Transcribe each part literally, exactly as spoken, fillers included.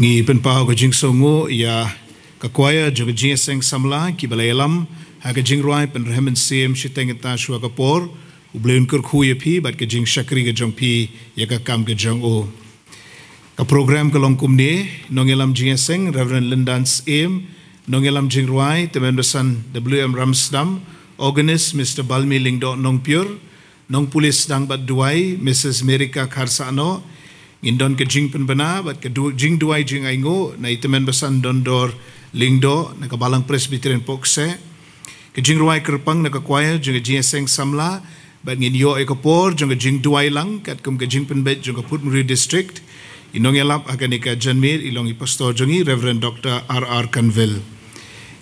Ngi pynpaw ka jingsngewnguh ïa ka choir jong ka Jingïaseng Samla kiba la ïalam ha ka jingrwai Pynrhem Mynsiem shiteng kynta shuwa ka por. U Blei un kyrkhu ïa phi bad ka jingshakri ka jong phi ïa ka kam ka jong u. Ka program ka long kumne: nongïalam jingïaseng Reverend Lyndan Syiem, nongïalam jingrwai Tymmen Basan W M Ramsdam, organist Mister Balmi Lyngdoh Nongpyur, nongpule sdang bad duwai Missus Merika Kharsahnoh. Ngin don ka jingpynbna bad ka du-, jingduwai jingainguh na i Tymmen Basan Dondor Lyngdoh na ka Balang Presbyterian Pohkseh. Ka jingrwai kyrpang na ka choir jong ka Jingïaseng Samla, bad ngin ïoh ïa ka por jong ka jingduwai lang katkum ka jingpynbeit jong ka Phuthmriew District. I nongïalap ha kane ka janmiet i long i Pastor jong ngi, Reverend Doctor R R Kanvil.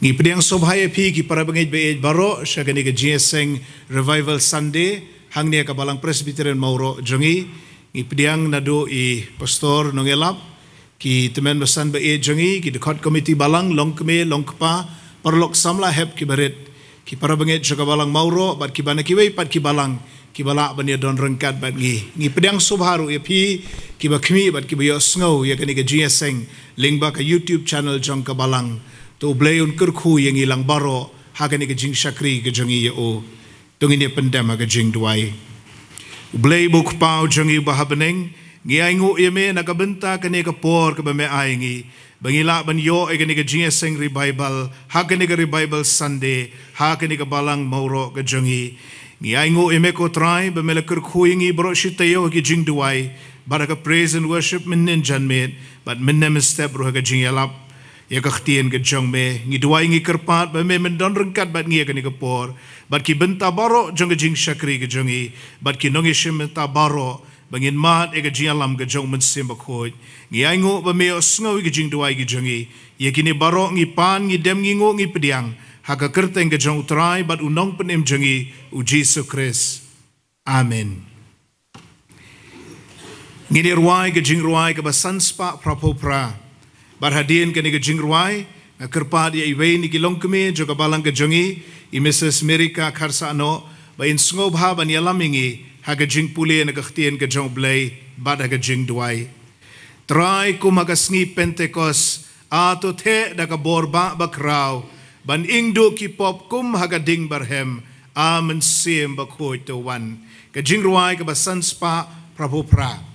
Ngi pdiang sngewbha ïa phi ki para bangeit ba ïeit baroh sha kane ka Jingïaseng Revival Sunday hangne ha ka Balang Presbyterian Mawroh jong ngi. Ngi pdiang naduh i Pastor nongïalap, ki Tymmen Basan ba ïeit jong ngi, ki dkhot komiti balang, longkmie, longkpa, paralok samla hep kiba rit, ki para bangeit jong ka Balang Mawroh bad kiba na kiwei pat ki balang kiba lah ban ïadon ryngkat bad ngi. Ngi pdiang sngewbha ruh ïa phi kiba khmih bad kiba ïohsngew ïa kane ka jingïaseng lyngba ka YouTube channel jong ka balang. To U Blei un kyrkhu ïa ngi lang baroh ha kane ka jingshakri ka jong ngi ïa u. To ngin ïa pyndem ha ka jingduwai. U Blei ba u Kpa u jong ngi uba ha bneng, ngi ainguh ïa me na ka bynta kane ka por kaba me ai ngi ba ngi lah ban ïoh ïa kane ka Jingïaseng Revival ha kane ka Revival Sunday ha kane ka Balang Mawroh ka jong ngi. Ngi ainguh ïa me ko Trai ba me la kyrkhu ïa ngi baroh shi taïew ha ki jingduwai bad ha ka praise and worship mynnin janmiet bad mynne mynstep ruh ha ka jingïalap ïa ka ktien ka jong me. Ngi duwai ngi kyrpad ba me men don ryngkat bad ngi ha kane ka por bad ki bynta baroh jong ka jingshakri ka jong ngi bad ki nongïashim bynta baroh ba ngin mad ïa ka jingïalam ka jong u Mynsiem Bakhuid. Ngi ainguh ba me ïohsngew ïa ka jingduwai ka jong ngi. Ïa kine baroh ngi pan, ngi dem, ngi nguh, ngi pdiang ha ka kyrteng ka jong u Trai bad u Nongpynim jong ngi u Jisu Khrist. Amen. Ngin ïa rwai ka jingrwai kaba san spah phra phew phra. Bad hadien kane ka jingrwai, nga kyrpad ïa iwei na ki longkmie jong ka balang ka jong ngi, i Missus Merika Kharsahnoh, ba in sngewbha ban ïalam ïa ngi ha ka jingpule na ka ktien ka jong U Blei bad ha ka jingduwai. Trai, kum ha ka sngi Pentekost, a to theh da ka bor ba bakhraw ban ingduh ki pop kum ha ka ding barhem. A Mynsiem Bakhuid to wan. Ka jingrwai kaba san spah phra phew phra.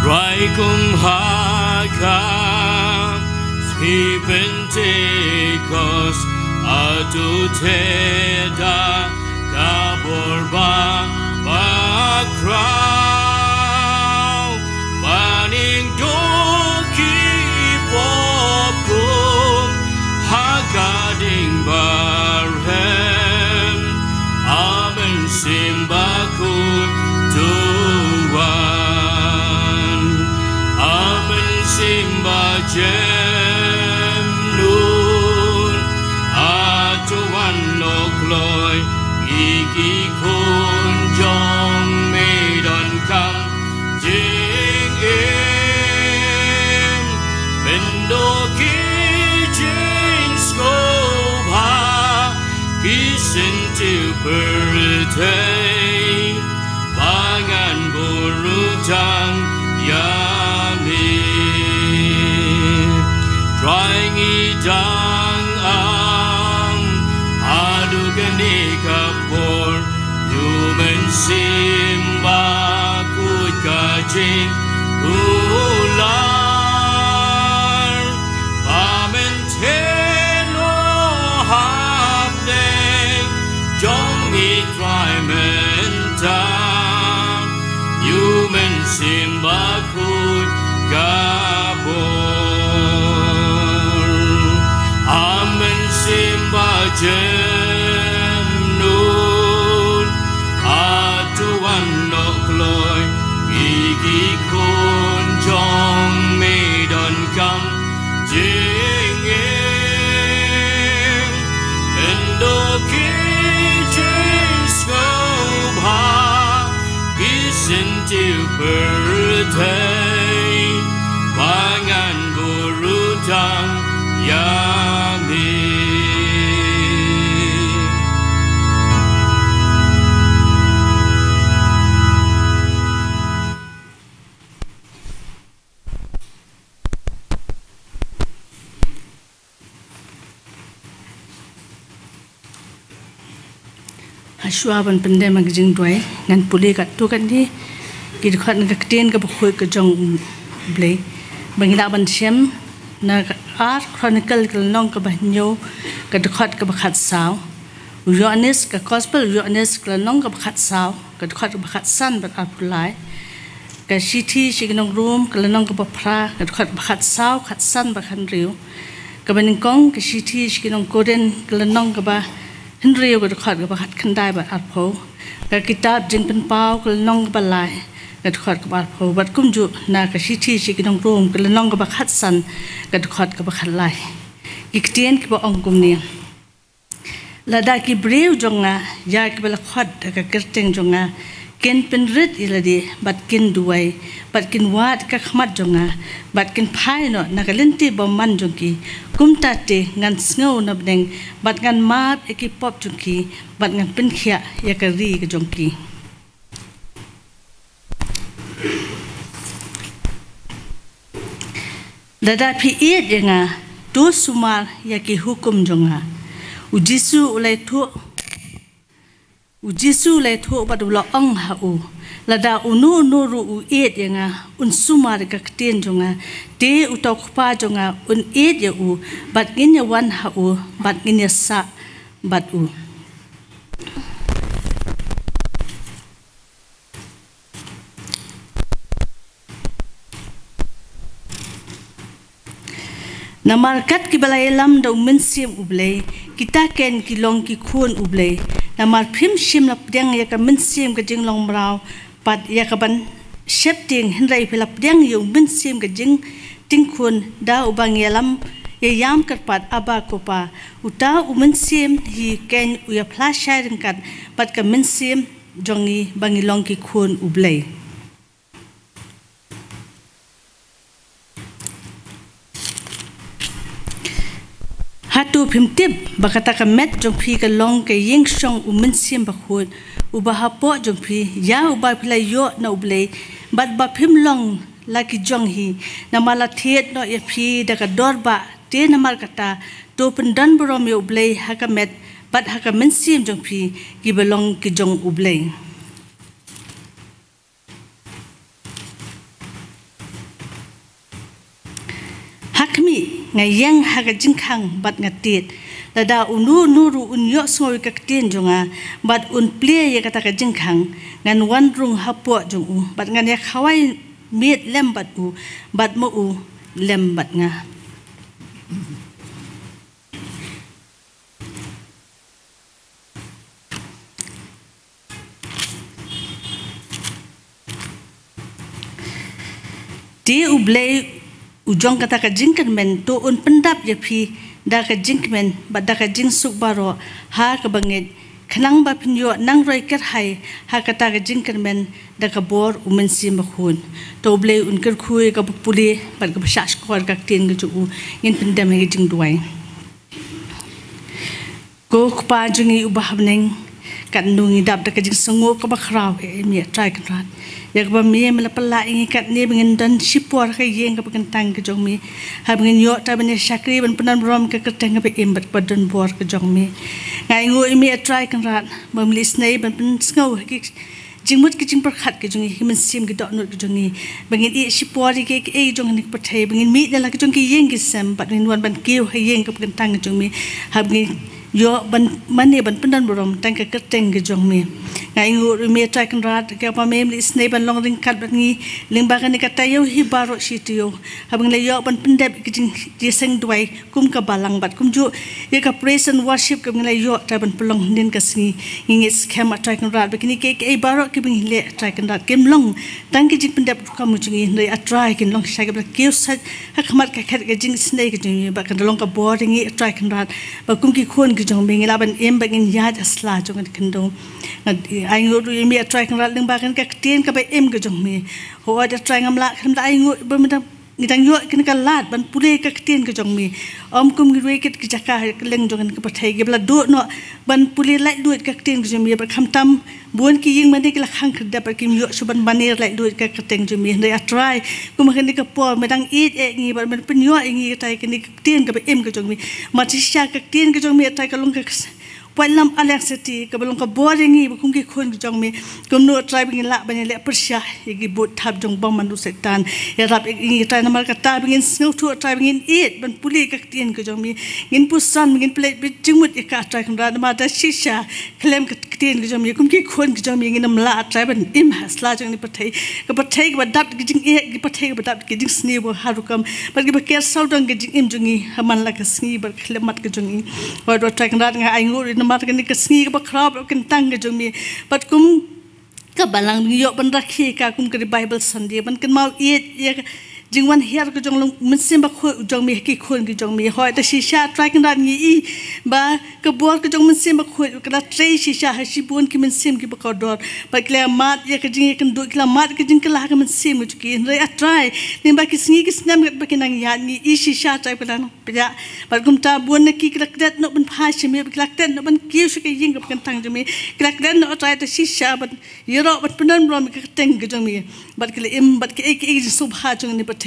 Trai, kum ha ka sngi Pentekost, a to theh da ka bor ba bakhraw ban ingduh ki pop kum ha ka ding barhem. A Mynsiem Bakhuid to wan. A Mynsiem Bajemnud, a to wan noh kloi ïa ki khun jong me, donkam jingim, pynduh ki jingsngewbha, ki syntiew pyrthei ba ngan burom tang ïa me. Trai, ngi dang am haduh kane ka por, ïa u Mynsiem Bakhuid ka jingkular ba men theh noh hapdeng jong ngi Trai mynta. Ïa u Mynsiem Bakhuid ka bor. A Mynsiem Bajemnud, a to wan noh kloi ïa ki khun jong me, donkam jingim, pynduh ki jingsngewbha, ki syntiew pyrthei Hashwa ban pyndem ha ka jingduwai, ngan pule katto katne ki dkhot na ka ktien kaba khuid ka jong U Blei. Ba ngi lah ban shem na ka Ar Chronicle ka lynnong kaba hynñiew, ka dkhot kaba khatsaw. U Ïoannis, ka Gospel u Ïoannis ka lynnong kaba khatsaw, ka dkhot kaba khatsan bad arphew lai. Ka Shithi sha ki nong Rom ka lynnong kaba phra, ka dkhot kaba khatsaw, khatsan bad khathynriew. Kaba nyngkong, ka Shithi sha ki nong Korinth ka lynnong kaba hynriew, ka dkhot kaba khatkhyndai bad arphew. Ka kitab Jingpynpaw ka lynnong kaba lai, ka dkhot kaba arphew. Bad kumjuh na ka Shithi sha ki nong Rom ka lynnong kaba khatsan, ka dkhot kaba khatlai. Ki ktien kiba ong kumne: Lada ki briew jong nga, ïa kiba la khot da ka kyrteng jong nga, kin pynrit ïa lade, bad kin duwai, bad kin wad ka khmat jong nga, bad kin phai noh na ka lynti bymman jong ki, kumta te ngan sngew na bneng, bad ngan map ïa ki pop jong ki, bad ngan pynkhiah ïa ka ri ka jong ki. Lada phi ïeit ïa nga, to sumar ïa ki hukum jong nga. U Jisu u la ïathuh, u Jisu u la ïathuh bad u la ong ha u: Lada uno uno ruh u ïeit ïa nga, un sumar ïa ka ktien jong nga, te uta u Kpa jong nga un ïeit ïa u, bad ngin ïa wan ha u, bad ngin ïa sah bad u. Namar kat kiba la ïalam da u Mynsiem U Blei, kita ken ki long ki khun U Blei. Namar phim shym la pdiang ïa ka mynsiem ka jinglong mraw, bad ïa ka ban sheptieng, hynrei phi la pdiang ïa u Mynsiem ka jingtieng khun, da uba ngi ïalam, ïa ïam kyrpad, Abba, Ko Pa. Uta u Mynsiem hi ken u ïa phla shai ryngkat bad ka mynsiem jong ngi ba ngi long ki khun U Blei. Hato phim tip ba kata ka met jong phi ka long ka ïing shong u Mynsiem Bakhuid, uba hapoh jong phi, ïa uba phi la ïoh na U Blei, bad ba phim long la ki jong hi? Namar la thied noh ïa phi da ka dor bah, te namar kata, to pyndon burom ïa U Blei ha ka met bad ha ka mynsiem jong phi, kiba long ki jong U Blei. Ha khmih, nga ïeng ha ka jingkhang bad nga tied. Lada uno uno ruh un ïohsngew ïa ka ktien jong nga, bad un plie ïa kata ka jingkhang, ngan wan rung hapoh jong u, bad ngan ïa khawai miet lem bad u, bad ma u lem bad nga. Te U Blei u jong kata ka jingkyrmen, to un pyndap ïa phi da ka jingkmen bad da ka jingsuk baroh ha kaba ngeit, khnang ba phin ïoh nang roi kyrhai ha kata ka jingkyrmen da ka bor u Mynsiem Bakhuid. To U Blei un kyrkhu ïa kaba pule bad kaba shahshkor ka ktien ka jong u. Ngin pyndem ha ka jingduwai. Ko Kpa jong ngi uba ha bneng, katno ngi dap da ka jingsngew kaba khraw ïa me, A Trai Kynrad, ïa kaba me, me la pynlah ïa ngi katne ba ngin don shipor ha ka ïing kaba kyntang ka jong me, haba ngin ïoh trai ban ïa shakri ban pyndon burom ka kyrteng kaba im bad kaba don bor ka jong me. Nga ainguh ïa me, A Trai Kynrad, ba me la isynei ban pynsngew ha ki jingmut ki jingpyrkhat ki jong ngi, ki mynsiem ki dohnud ki jong ngi, ba ngin ïeh shipor ïa kiei kiei jong kane ka pyrthei, ba ngin mih na la ki jong ki ïing ki sem, bad ngin wan ban kiew ha ïing kaba kyntang ki jong me, haba ngin ïoh ban mane ban pyndon burom tang ka kyrteng ki jong me. Nga ainguh ruh ïa me, Trai Kynrad, kaba me, me la isynei ban long ryngkat bad ngi lyngba kane ka taïew hi baroh shi taïew, haba ngi la ïoh ban pyndep ki jingïaseng duwai kum ka balang bad kumjuh ïa ka praise and worship kaba ngi la ïoh trai ban pynlong hynnin ka sngi. Ngi ngeit skhem, A Trai Kynrad, ba kine kiei kiei baroh kiba ngi leh, A Trai Kynrad, kim long tang ki jingpyndep rukom jong ngi, hynrei A Trai, kin long sha kiba la kiew sait ha khmat ka khet ka jingisynei ka jong ngi, bad kan long ka bor ïa ngi, A Trai Kynrad, ba kum ki khun ki jong me ngi lah ban im bad ngin ïaid ha sla jong ka khyndew. Nga ainguh ruh ïa me, A Trai Kynrad, lyngba kane ka ktien kaba im ka jong me. Hooid, A Trai, ngam lah, khlem da ainguh ba me dang ngi dang ïoh kane ka lad ban pule ka ktien ka jong me. Ym kum kiwei kit ki jaka ha kylleng jong kane ka pyrthei kiba la duh noh ban pule laitluid ka ktien ka jong me, bad khamtam bun ki ïing mane ki la khang khyrdep bad kim ïoh shuh ban mane laitluid ka kyrteng jong me. Hynrei A Trai, kum ha kane ka por me dang ïeit ïa ngi bad me pynïoh ïa ngi, A Trai, kane ka ktien kaba im ka jong me. Mar shisha ka ktien ka jong me, A Trai, ka long ka Wait lam aleng seti kaba long ka bor ïa ngi ba kum ki khun ki jong me. Kumno Trai ba ngin lah ban ïaleh pyrshah ïa ki bud thap jong bym man u Soitan. Ïarap ïa ngi Trai namar kata ba ngin sngewthuh Trai ba ngin ïeit ban pule ka ktien ka jong me. Ngin puson ba ngin pule ba jingmut ïa ka Trai Kynrad namar da shisha khlem ka ktien ka jong me kum ki khun ki jong me ngin ym lah Trai ban im ha sla jong kane ka pyrthei. Ka pyrthei kaba dap ki jingeh, ka pyrthei kaba dap ki jingsniew ba har rukom. Bad kiba ker sawdong ka jingim jong ngi ha man la ka sngi bad ka khyllipmat ka jong ngi. Wat wat Trai Kynrad nga ainguh namar kane ka sngi kaba khraw bad kyntang ka jong me. Bad kum ka balang ngi ïoh ban rakhe ka kum ka Revival Sunday ban kynmaw ïeit ïa ka jingwan hiar ka jong u Mynsiem Bakhuid u jong me ha ki khun ki jong me. Hooid da shisha Trai Kynrad ngi i ba ka bor ka jong u Mynsiem Bakhuid ka la trei shisha ha shibun ki mynsiem kiba kordor. Bad ki la mad ïa ka jingïakynduh, ki la mad ïa ka jingkylla ha ka mynsiem ka jong ki. Hynrei A Trai lyngba ki sngi ki snem katba ki nang ïaid ngi i shisha Trai ba la nang pdiang. Bad kumta bun na ki ki la klet noh ban phai sha me, ki la klet noh ban kiew sha ka ïing kaba kyntang jong me. Ki la klet noh A Trai da shisha ban ïaroh ban pyndonkam ïa ka kyrteng ka jong me. Bad ki la im bad kiei kiei ki jingsngewbha jong kane ka pyrthei.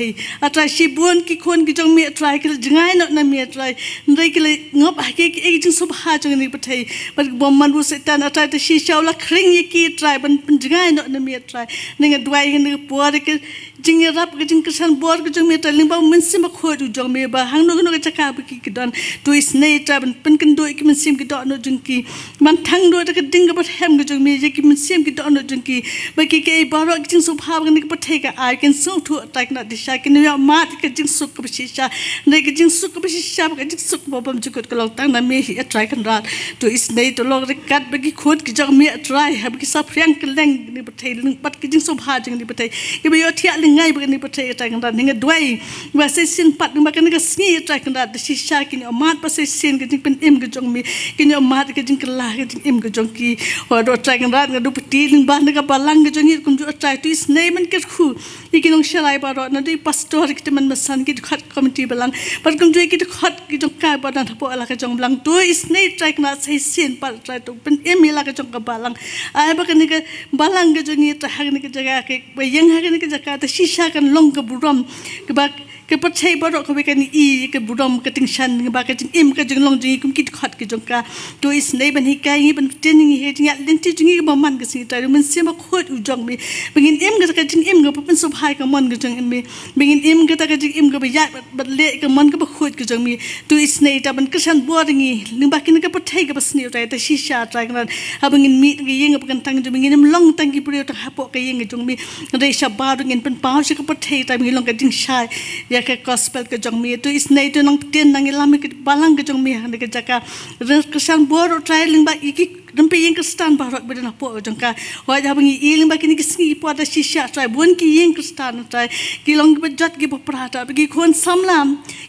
A Trai shibun ki khun ki jong me A Trai ki la jngai noh na me A Trai. Hynrei ki la ngop ha kiei kiei ki jingsngewbha jong kane ka pyrthei. Bad bym man u Soitan A Trai da shisha u la khring ïa ki A Trai ban pynjngai noh na me A Trai. Nga duwai ha kane ka por ka jingïarap ka jingkyrshan bor ka jong me Trai lyngba u Mynsiem Bakhuid u jong me ba hangno hangno ka jaka ba ki ki don. To isynei Trai ban pynkynduh ïa ki mynsiem ki dohnud jong ki. Ban thang duh da ka ding kaba rhem ka jong me ïa ki mynsiem ki dohnud jong ki. Ba ki kiei baroh ki jingsngewbha ba kane ka pyrthei ka ai kin sngewthuh Trai Kynrad da shisha kin ïoh mad ïa ka jingsuk kaba shisha. Hynrei ka jingsuk kaba shisha bad ka jingsuk kaba bymjukut ka long tang na me hi A Trai Kynrad. To isynei to long ryngkat bad ki khun ki jong me A Trai haba ki saphriang kylleng kane ka pyrthei lyngba ki jingsngewbha jong kane ka pyrthei. Kiba ïohthiah lyngngai bad kane ka pyrthei A Trai Kynrad nga duwai ba sa shisien pat lyngba kane ka sngi A Trai Kynrad da shisha kin ïoh mad ba sa shisien ka jingpynim ka jong me. Kin ïoh mad ka jingkylla ka jingim ka jong ki. Wat A Trai Kynrad nga dup ti lyngba na ka balang ka jong ngi kumjuh A Trai to isynei ban kyrkhu ïa ki nongsharai baroh naduh i pastor ki tymmen basan ki dkhot komiti balang. Bad kumjuh ïa ki dkhot ki jong ka ba don hapoh la ka jong balang. To isynei Trai Kynrad sa shisien pat Trai to pynim ïa la ka jong ka balang. Ai ba kane ka balang ka jong ngi Trai ha kane ka jaka ka ba ïeng ha kane ka jaka da shisha kan long ka burom. Kaba ka pyrthei baroh kawei kan i ka burom ka tyngshaiñ ba ka jingim ka jinglong jong ngi kum ki dkhot ki jong ka. To isynei ban hikai ngi ban pyntieng ngi ha ka jingïaid lynti jong ngi kaba man ka sngi Trai u Mynsiem Bakhuid u jong me. Ba ngin im kata ka jingim kaba pynsngewbha ïa ka mon ka jong me. Ba ngin im kata ka jingim kaba ïaid bad leh ïa ka mon kaba khuid ka jong me. To isynei Trai ban kyrshan bor ïa ngi lyngba kane ka pyrthei kaba sniew Trai da shisha Trai Kynrad. Haba ngin mih na ka ïing kaba kyntang jong me ngin ym long tang ki briew tang hapoh ka ïing ka jong me. Hynrei shabar ruh ngin pynpaw sha ka pyrthei Trai ba ngin long ka jingshai ïa ka gospel ka jong me. To isynei to nang pyntieng nang ïalam ïa ka balang ka jong me ha kane ka jaka. Kyrshan bor ruh Trai lyngba ïa ki rympei ïing Khristan baroh kiba don hapoh jong ka. Wat haba ngi i lyngba kine ki sngi ki por da shisha Trai bun ki ïing Khristan Trai ki long kiba jot kiba pra Trai ba ki khun samla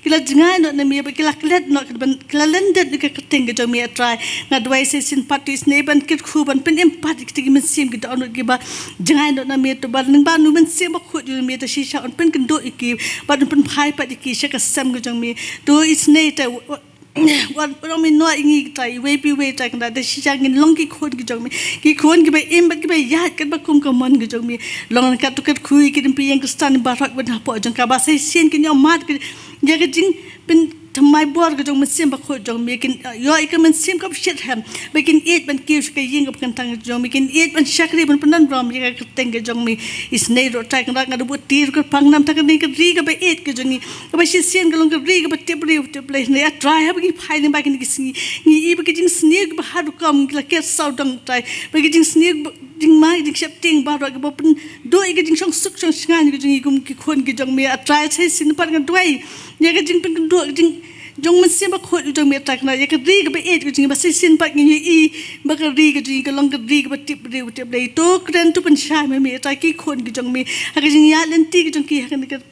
ki la jngai noh na me ba ki la klet noh ki la lyndet noh ïa ka kyrteng ka jong me Trai. Nga duwai sa shisien pat to isynei ban kyrkhu ban pynim pat ïa kita ki mynsiem ki dohnud kiba jngai noh na me to ba lyngba u Mynsiem Bakhuid jong me da shisha un pynkynduh ïa ki bad un pynphai pat ïa ki sha ka sem ka jong me. To isynei Trai wan pynlong me noh ïa ngi Trai iwei pa iwei Trai Kynrad da shisha ngin long ki khun ki jong me. Ki khun kiba im bad kiba ïaid katba kum ka mon ka jong me. Long ryngkat to kyrkhu ïa ki rympei ïing Khristan baroh kiba don hapoh jong ka ba sa shisien kin ïoh mad ïa ka jingpynthymmai bor ka jong u Mynsiem Bakhuid jong me kin ïoh ïa ka mynsiem kaba shitrhem ba kin ïeit ban kiew sha ka ïing kaba kyntang jong me kin ïeit ban shakri ban pyndonkam ïa ka kyrteng ka jong me. Isynei ruh Trai Kynrad nga da bud ti ruh kyrpang namar kane ka ri kaba ïeit ka jong ngi. Kaba shisien ka long ka ri kaba tip briew tip Blei. Hynrei A Trai haba ngi phai lyngba kine ki sngi ngi i ba ki jingsniew kiba har rukom ki la ker sawdong Trai ba ki jingsniew jingma jingsheptieng baroh kiba pynduh ïa ka jingshong suk shong shngaiñ ka jong ngi kum ki khun ki jong me A Trai sa shisien pat nga duwai ïa ka jingpynkynduh ka jing jong u Mynsiem Bakhuid u jong me Trai Kynrad ïa ka ri kaba ïeit ka jong ngi ba sa shisien pat ngi i ba ka ri ka jong ngi ka long ka ri kaba tip briew tip Blei. To kren to pynshai ma me Trai ki khun ki jong me ha ka jingïaid lynti ka jong ki ha kane ka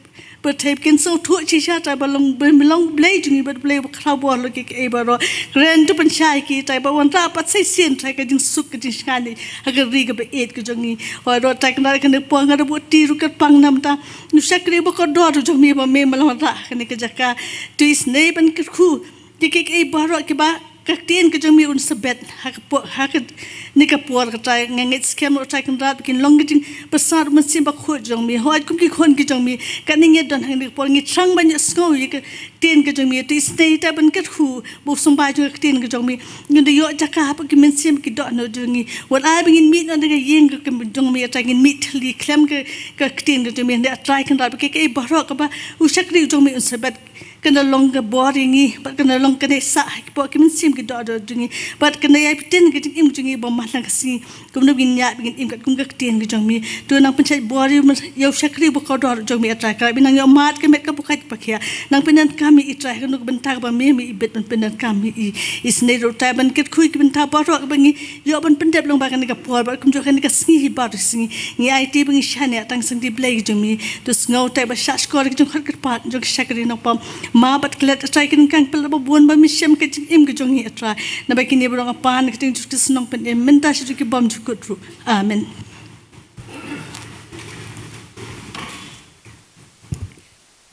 pyrthei ba kin sngewthuh shisha Trai ba long ba me long Blei jong ngi bad Blei ba khraw bor lem ïa kiei baroh. Kren to pynshai ki Trai ba wanrah pat sa shisien Trai ka jingsuk ka jingshngaiñ ha ka ri kaba ïeit ka jong ngi. Wat Trai Kynrad kane por nga da bud ti ruh kyrpang namar u shakri ba kordor u jong me ba me me la wanrah ha kane ka jaka. To isynei ban kyrkhu ïa kiei kiei baroh kiba Ka ktien ka jong mi un sa bet ha ka por, ha kane ka por, ko Trai. Nga ngeit skhem, ko Trai Kynrad, ba kin long ka jingpyrsad u Mynsiem Bakhuid jong mi. Hooid, kum ki khun ki jong mi, kane ngi don ha kane ka por, ngi thrang ban ïohsngew ïa ka ktien ka jong mi. Te isynei te ban kyrkhu ba u symbai jong ka ktien ka jong mi, ngin da ïoh jaka hapoh ki mynsiem ki dohnud jong ngi. Wat ai ba ngin mih noh na ka ïing ka jong mi, ko Trai, ngin mih thylli khlem ka, ka ktien ka jong mi. Hynrei ko Trai Kynrad, ba kaei kaei baroh kaba u shakri jong mi un sa bet, kan da long ka bor ïa ngi, bad kan da long ka jingïasah ha kiba ki mynsiem ki dohnud jong ngi, bad kan da ïai btin ka jingim jong ngi ba man la ka sngi. Kumno ba ngin ïaid, ba ngin im katkum ka ktien ka jong mi. To nang pynshait bor ïa u, ïa u shakri ba kordor jong mi, ko Trai. Kaba nang ïoh mad ka met ka pyrkhat pyrkhat. Nang pyndonkam ïa i, ko Trai, ha kano ka bynta kaba me me i bit ban pyndonkam ïa i. Isynei ruh, ko Trai, ban kyrkhu ïa ki bynta baroh kaba ngi ïoh ban pyndep lyngba kane ka por, bad kumjuh kane ka sngi hi baroh sngi. Ngi aiti ba ngi shaniah tang sha ïing Blei ka jong mi. To sngew, ko Trai, ba shah shkor ki jingkhot kyrpad jong ki shakri nongpop. Map bad klet, ko Trai, ki nongkang pyrshah ba bun ba mynsiem ka jingim ka jong ngi, ko Trai. Naba kine baroh nga pan ha ka kyrteng Jisu Khrist, u nongpynim, mynta shaduh ki bymjukut ruh. Amen.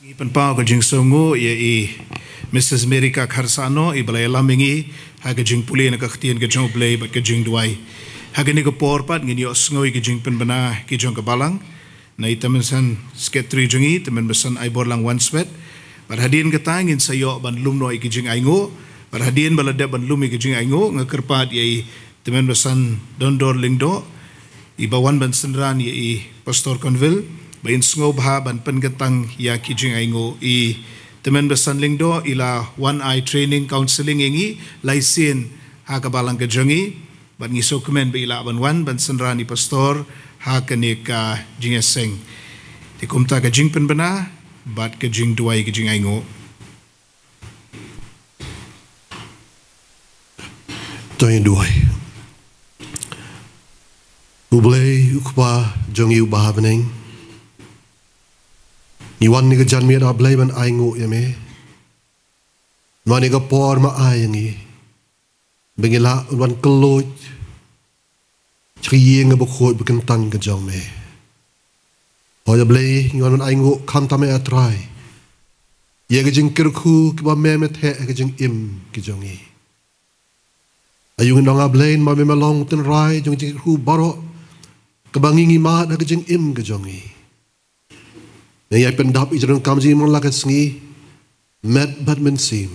Ngi pynpaw ka jingsngewnguh ïa i Mrs Merika Kharsano, iba la ïalam ïa ngi ha ka jingpule na ka ktien ka jong U Blei bad ka jingduwai. Ha kane ka por pat ngin ïohsngew ïa ka jingpynbna ki jong ka balang na i Tymmen Basan Secretary jong ngi, Tymmen Basan Aiborlang Wanswet. Bad hadien kata ngin sa ïoh ban lum noh ïa ka jingainguh. Bad hadien ba la dep ban lum ïa ka jingainguh, nga kyrpad ïa i Tymmen Basan Dondor Lyngdoh, iba wan ban synran ïa i Pastor Conville, ba in sngewbha ban pynkyntang ïa ki jingainguh. I Tymmen Basan Lyngdoh i la wan ai training counselling ïa ngi lai sien ha ka balang ka jong ngi, bad ngi sngewkmen ba i lah ban wan ban synran ïa i Pastor ha kane ka jingïaseng. Te kumta ka jingpynbna bad ka jingduwai, ka jingainguh. To ngin duwai. U Blei, U Kpa jong ngi uba ha bneng, ngi wan ha kane ka janmiet, A Blei, ban ainguh ïa me. Namar kane ka por me ai ïa ngi ba ngin lah ban kylluid sha ka ïing kaba khuid ba kyntang ka jong me. Hooid, A Blei, ngi wan ban ainguh khamtam, A Trai, ïa ki jingkyrkhu kiba me me theh ha ki jingim ki jong ngi. Aïu ngin ong, A Blei, namar me me long u tynrai jong ki jingkyrkhu baroh kiba ngi ngi mad ha ki jingim ki jong ngi. Ngi ïai pyndap ïa ki jingdonkam jong ngi man la ka sngi, met bad mynsiem.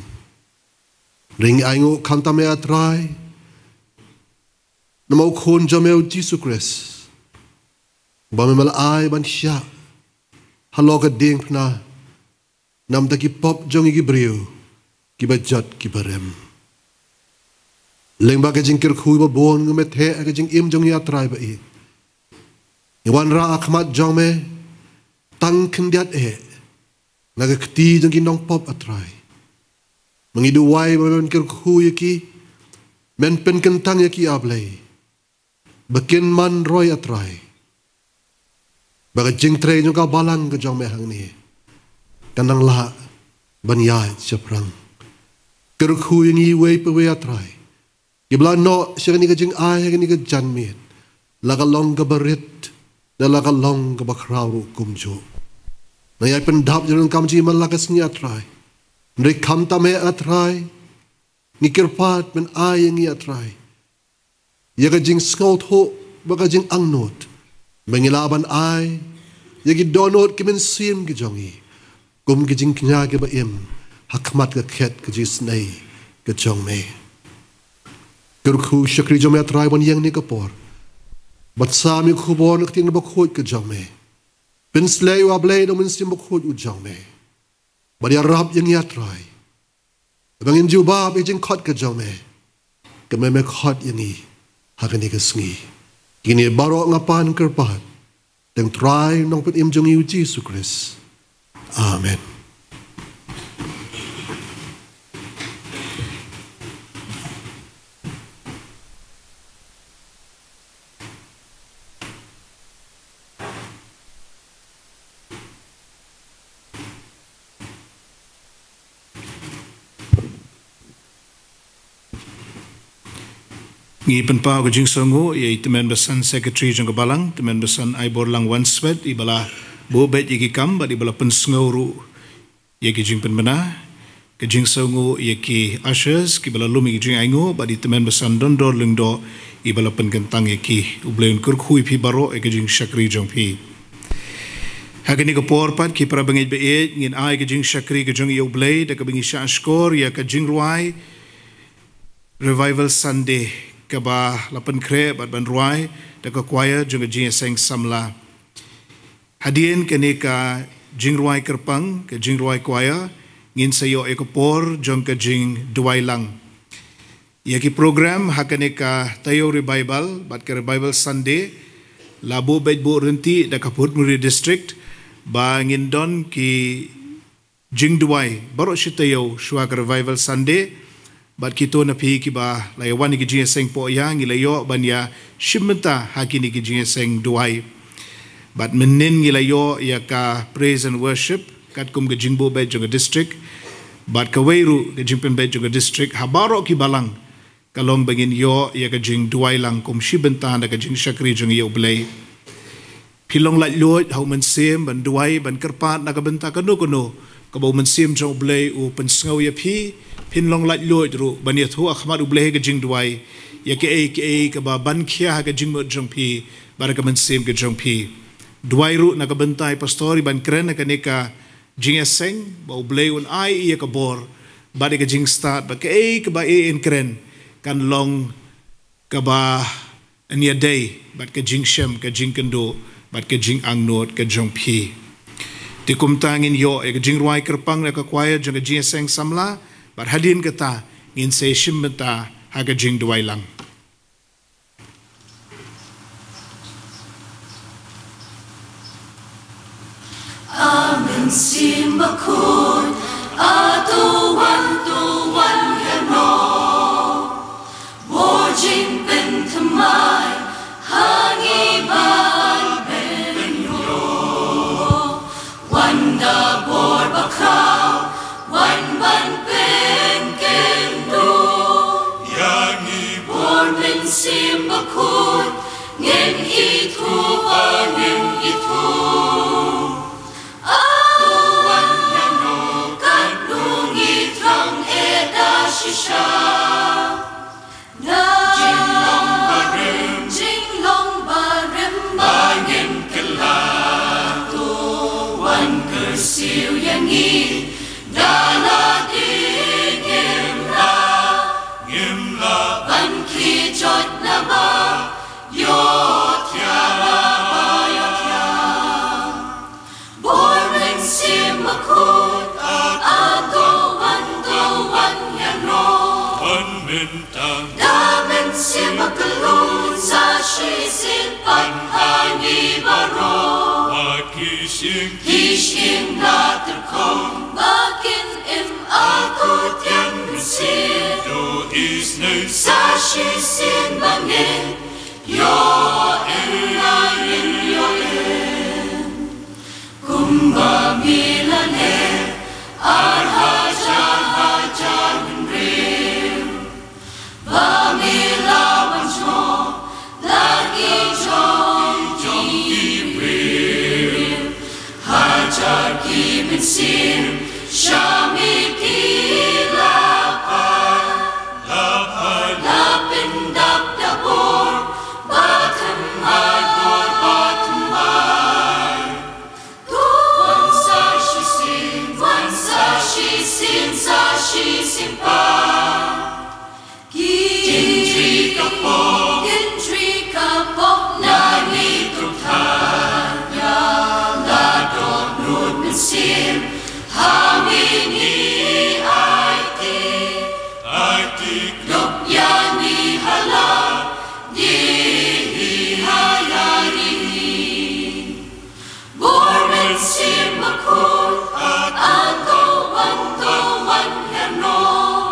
Hynrei ngi ainguh khamtam, A Trai, namar u Khun jong me, U Jisu Khrist, uba me me la ai ban shah halor ka diengphna namar ki pop jong ngi ki briew kiba jot kiba rem. Lyngba ki jingkyrkhu kiba bun me me theh ha ki jingim jong ngi, A Trai ba ïeit, ngi wanrah ha khmat jong me tang khyndiat eh na ka kti jong ki nongpop, A Trai. Ngi duwai ba men kyrkhu ïa ki, men pynkyntang ïa ki, A Blei, ba kin manroi, A Trai, ba ka jingtrei jong ka balang ka jong me hangne kan nang lah ban ïaid shaphrang. Kyrkhu ïa ngi iwei pa iwei, A Trai, kiba la noh sha kane ka jingai ha kane ka janmiet, la ka long kaba rit ne la ka long kaba khraw ruh kumjuh. Ngi ïai pyndap ïa ki jingdonkam jong ngi man la ka sngi, A Trai. Hynrei khamtam, A Trai, ngi kyrpad men ai ïa ngi, A Trai, ïa ka jingsngewthuh bad ka jingangnud ba ngin lah ban ai ïa ki dohnud ki mynsiem ki jong ngi kum ki jingkñia kiba im ha khmat ka khet ka jingisynei ka jong me. Kyrkhu shakri jong me, A Trai, ban ïeng ha kane ka por ban sam ïa ka khubor na ka ktien bakhuid ka jong me. Pynsleh ïa u, A Blei, da u Mynsiem Bakhuid u jong me, bad ïarap ïa ngi, A Trai, ba ngin jubab ïa ka jingkhot ka jong me, kaba me me khot ïa ngi ha kane ka sngi. Kine baroh nga pan kyrpad ha kyrteng u Trai, u Nongpynim jong ngi, U Jisu Khrist. Amen. Ngi pynpaw ka jingsngewnguh ïa i Tymmen Basan Secretary jong ka Balang, Tymmen Basan Aiborlang Wanswet, iba la buh beit ïa ki kam bad iba la pynsngew ruh ïa ki jingpynbna. Ka jingsngew ïa ki ushers, ki ba la lum ïa ki jingainguh, bad i tymmen basan Dondor Lyngdoh, i ba la pynkyntang ïa ki. U Blei un kyrkhu ïa phi baroh ïa ka jingshakri jong phi. Ha kane ka por pat ki para bangeit ba ïeit, ngin ai ka jingshakri ka jong ïa U Blei, da kaba ngi shah shkor ïa ka jingrwai Revival Sunday, kaba la pynkhreh bad ban rwai da ka choir jong ka Jingïaseng Samla. Hadien kane ka jingrwai kyrpang, ka jingrwai choir, ngin sa ïoh ïa ka por jong ka jingduwai lang. Ïa ki program ha kane ka taïew Revival bad ka Revival Sunday, la buh beit buh ryntih da ka Pyrthei District, ba ngin don ki jingduwai baroh shi taïew shuwa ka Revival Sunday. Bad kito na phi ki ba la ïa wan ïa ki jingïaseng pohïa, ngi la ïoh ban ïa shim bynta ha kine ki jingïaseng duwai. Bad mynnin ngi la ïoh ïa ka praise and worship, katkum ka jingbuh beit jong ka district, bad kawei ruh ka jingpynbeit jong ka district, ha baroh ki balang, ka long ba ngin ïoh ïa ka jingduwai lang kum shi bynta na ka jingshakri jong ïa U Blei. Phi long laitluid ha U Mynsiem ban duwai, ban kyrpad na ka bynta kano kano kaba U Mynsiem jong U Blei u pynsngew ïa phi. Phin long laitluid ruh ban ïathuh ha khmat U Blei ha ka jingduwai ïa kaei kaei kaba ban khia ha ka jingmut jong phi bad ha ka mynsiem ka jong phi. Duwai ruh na ka bynta i pastor i ban kren ha kane ka jingïaseng, ba U Blei un ai ïa ka bor bad ïa ka jingstad, ba kaei kaba i yn kren kan long kaba yn ïadei bad ka jingshem, ka jingkynduh bad ka jingangnud ka jong phi. Te kumta ngin ïoh ïa ka jingrwai kyrpang na ka choir jong ka Jingïaseng Samla, bad hadien kata ngin sa shim bynta ha ka jingduwai lang. A Mynsiem Bakhuid, a to wan, to wan hangno. Bor jingpynthymmai ha ngi ban pynïoh. Wan da bor bakhraw, wan ban pynkynduh ïa ngi. Bor Mynsiem Bakhuid, ngin ithuh, ngin ithuh. A to wan hangno, katno ngi thrang eh da shisha. Na jinglong barim, jinglong barim ba ngin kylla. To wan kyrsiew ïa ngi da lade ngim lah, ngim lah ban khie joit naba ïohthiah, naba ïohthiah. Bor Mynsiem Bakhuid, a to wan, to wan hangno. Wan mynta. Da mynsiem bakhuid sa shisien pat ha ngi baroh. Ba ki shyieng, ki shyieng la tyrkhong, ba kin im akor tian mynsiem. To isynei. Sa shisien ba ngin ïoh im, ba ngin ïoh im. Kumba me la leh ar hajar hajar hynriew. Ba me la wan jngoh la ki jong ki briew. Hajar ki mynsiem sha me ki la phai, la phai, la pyndap da bor bathymmai, bor bathymmai. To wan sa shisien, wan sa shisien, sa shisien pat. Ki jingtrei ka pop, jingtrei ka pop na ngi to thaw ïa la dohnud mynsiem ha ngi, ngi aiti, aiti. Ïoh ïa ngi ha la ngi hi, ha ïa ngi hi. Bor Mynsiem Bakhuid, a to wan, to wan hangno.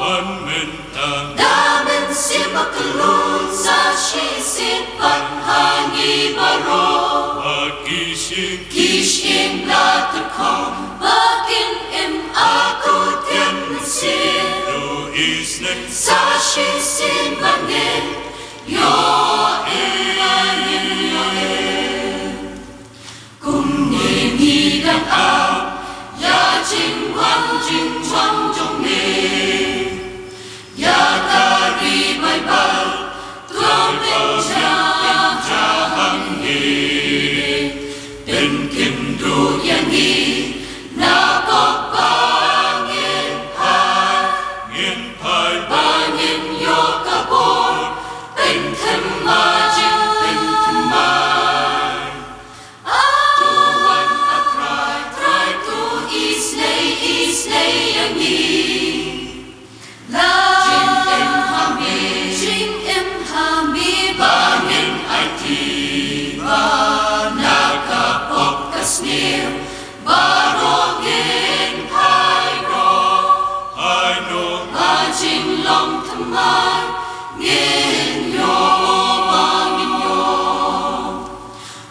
Wan mynta. Da mynsiem bakhuid sa shisien pat ha ngi baroh. Ba ki shyieng, ki shyieng la tyrkhong, ba kin im akor tian mynsiem. To isynei. Sa shisien ba ngin ïoh im, ba ngin ïoh im. Kumne ngi dang ap ïa jingwan, jingwan jong me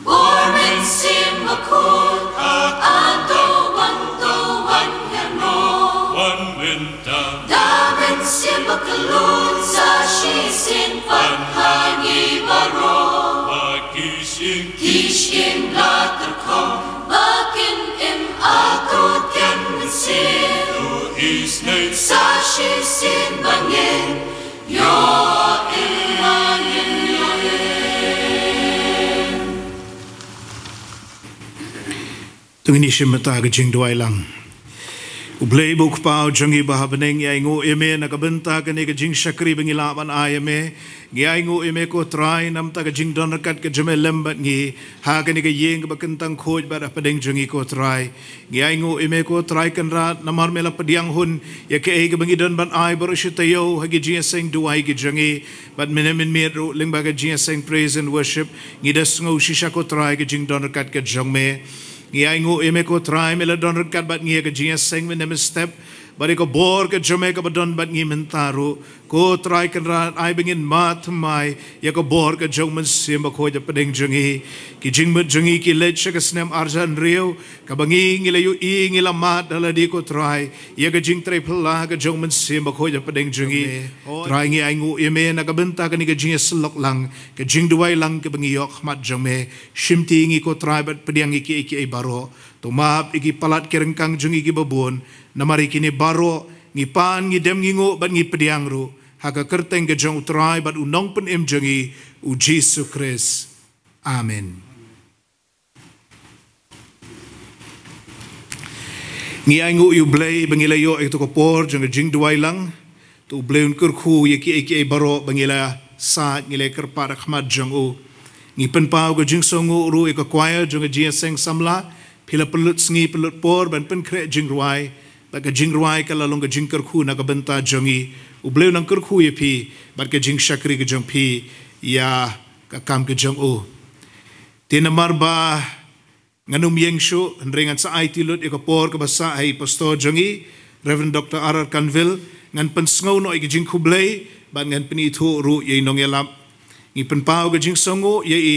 Bor Mynsiem Bakhuid, hato ban to wan hano? Wan mynta. Da mynsiem bakhlaiñ sa shisien pat ha ngi baroh. Ba ki shin, ki shin la tyrkhong, ba kin im, hato kin mynsiem. To isynei sa shisien ba ngin ïoh im, ba ngin ïoh im. To ngin ïa shim bynta ka jingduwai lang. U Blei ba u Kpa jong ngi ba ha bneng, ngi ainguh ïa me na ka bynta kane ka jingshakri ba ngi lah ban ai ïa me. Ngi ainguh ïa me ko Trai namar ka jingdon ryngkat ka jong me lem bad ngi ha kane ka ïing kaba kyntang khuid bad hapdeng jong ngi ko Trai. Ngi ainguh ïa me ko Trai Kynrad namar me la pdiang hun ïa kaei kaba ngi don ban ai baroh shi taïew ha ki jingïaseng duwai ki jong ngi. Bad mynne mynmiet ruh lyngba ka jingïaseng praise and worship, ngi da sngew shisha ko Trai ka jingdon ryngkat ka jong me. Ngi ainguh ïa me ko Trai, me la don ryngkat bad ngi ha ka jingïaseng mynne mynstep. Bad ïa ka bor ka jong me kaba don bad ngi mynta ruh, ko Trai Kynrad, ai ba ngin mad thymmai ïa ka bor ka jong u Mynsiem Bakhuid hapdeng jong ngi. Ki jingmut jong ngi ki leit sha ka snem arhajar hynriew, kaba ngi, ngi la ïohi, ngi la mad da lade ko Trai ïa ka jingtrei phylla ka jong u Mynsiem Bakhuid hapdeng jong ngi. Trai, ngi ainguh ïa me na ka bynta kane ka jingïasyllok lang, ka jingduwai lang kaba ngi ïoh ha khmat jong me. Shimti ïa ngi ko Trai bad pdiang ïa kiei kiei baroh. To map ïa ki palat ki ryngkang jong ngi kiba bun, namar ïa kine baroh ngi pan, ngi dem, ngi nguh bad ngi pdiang ruh ha ka kyrteng ka jong u Trai bad u Nongpynim jong ngi, u Jisu Khrist. Amen. Ngi ainguh ïa u Blei ba ngi la ïoh ïa kato ka por jong ka jingduwai lang. To u Blei un kyrkhu ïa kiei kiei baroh ba ngi la sah, ngi la kyrpad ha khmat jong u. Ngi pynpaw ka jingsngewnguh ruh ïa ka choir jong ka jingïaseng samla. Phi la pynlut sngi pynlut por ban pynkhreh jingrwai, bad ka jingrwai ka la long ka jingkyrkhu na ka bynta jong ngi. U Blei un nang kyrkhu ïa phi bad ka jingshakri ka jong phi ïa ka kam ka jong u. Te namar ba ngan ym ïeng shuh, hynrei ngan sa aiti lut ïa ka por kaba sah ha i pastor jong ngi, Reverend Doctor R R Kanville, ngan pynsngew noh ïa ka jingkhublei bad ngan pynithuh ruh ïa i nongïalap. Ngi pynpaw ka jingsngewnguh ïa i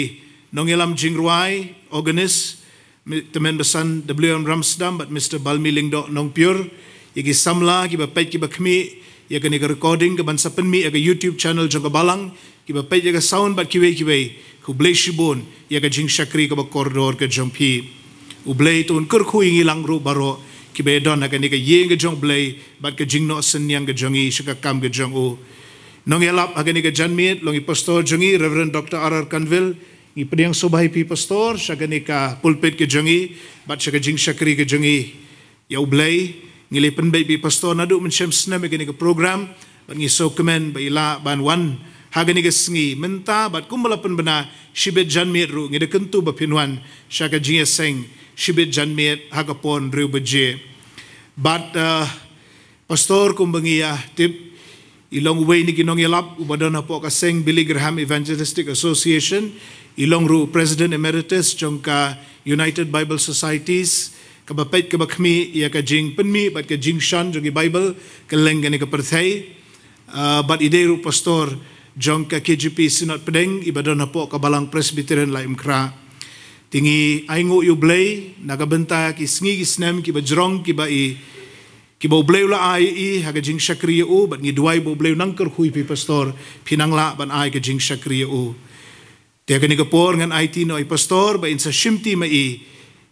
nongïalam jingrwai, organist, Mi-, Tymmen Basan W M Ramsdam bad Mister Balmi Lyngdoh Nongpyiur, ïa ki samla kiba peit kiba khmih ïa kane ka recording kaban sa pynmih ha ka YouTube channel jong ka Balang, kiba peit ïa ka sound bad kiwei kiwei. Khublei shibun ïa ka jingshakri kaba kordor ka jong phi. U Blei to un kyrkhu ïa ngi lang ruh baroh kiba ïadon ha kane ka ïing ka jong u Blei bad ka jingnoh synñiang ka jong ngi sha ka kam ka jong u. Nongïalap ha kane ka janmiet long i pastor jong ngi, Reverend Doctor R R Kanville. Ngi pdiang sngewbha ïa phi pastor sha kane ka pulpit ka jong ngi bad sha ka jingshakri ka jong ngi ïa u Blei. Ngi la pynbeit ïa phi pastor naduh mynshem snem ïa kane ka program, bad ngi sngewkmen ba i lah ban wan ha kane ka sngi mynta, bad kumba la pynbna shibit janmiet ruh, ngi da kyntu ba phin wan sha ka jingïaseng shibit janmiet ha ka por hynriew baje. Bad, eh, Pastor, kumba ngi ïa tip, i long uwei na ki nongïalap uba don hapoh ka seng Billy Graham Evangelistic Association, i long ruh President Emeritus jong ka United Bible Societies, kaba peit kaba khmih ïa ka jingpynmih bad ka jingshan jong ki Bible kylleng kane ka pyrthei. Ah, bad i dei ruh pastor jong ka K J P Synod Pdeng, iba don hapoh ka Balang Presbyterian Laitumkhrah. Te ngi ainguh ïa u Blei na ka bynta ki sngi ki snem kiba jrong kiba i kiba u Blei u la ai ïa i ha ka jingshakri ïa u, bad ngi duwai ba u Blei u nang kyrkhu ïa phi pastor, phi nang lah ban ai ka jingshakri ïa u. Te ha kane ka por ngan aiti noh ïa i pastor ba in sa shimti ma i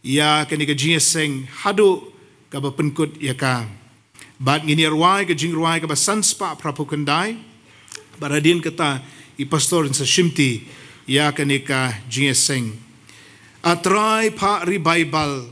ïa kane ka jingïaseng haduh kaba pynkut ïa ka. Bad ngin ïa rwai ka jingrwai kaba san spah phra phew khyndai. Bad hadien kata i pastor in sa shimti ïa kane ka jingïaseng. A Trai, phah revival,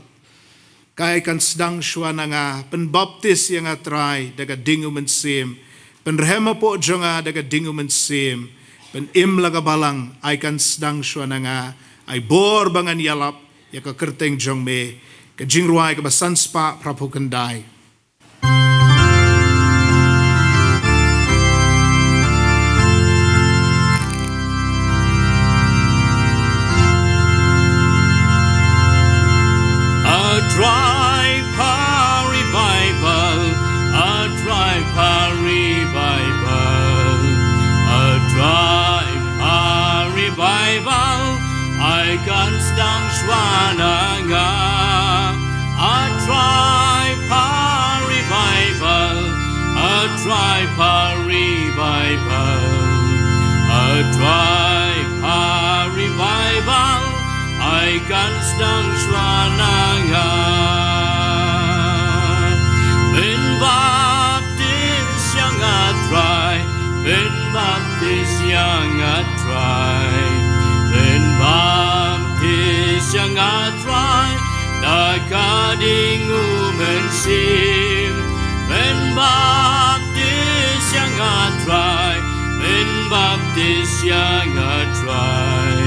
ka ai kan sdang shuwa na nga. Pynbaptis ïa nga Trai da ka ding u Mynsiem. Pynrhem hapoh jong nga da ka ding u Mynsiem. Pynim la ka Balang, ai kan sdang shuwa na nga. Ai bor ba ngan ïalap ïa ka kyrteng jong me. Ka jingrwai kaba san spah phra phew khyndai. A Trai, phah revival, A Trai, phah revival, A Wananga, a trai pa revival, a trai pa revival, a trai pa revival, ai kan sdang shwa na nga. Pynbaptis ïa nga Trai, pynbaptis ïa nga Trai, pynbaptis ïa nga Trai, da ka ding U Mynsiem. Pynbaptis ïa nga Trai, pynbaptis ïa nga Trai,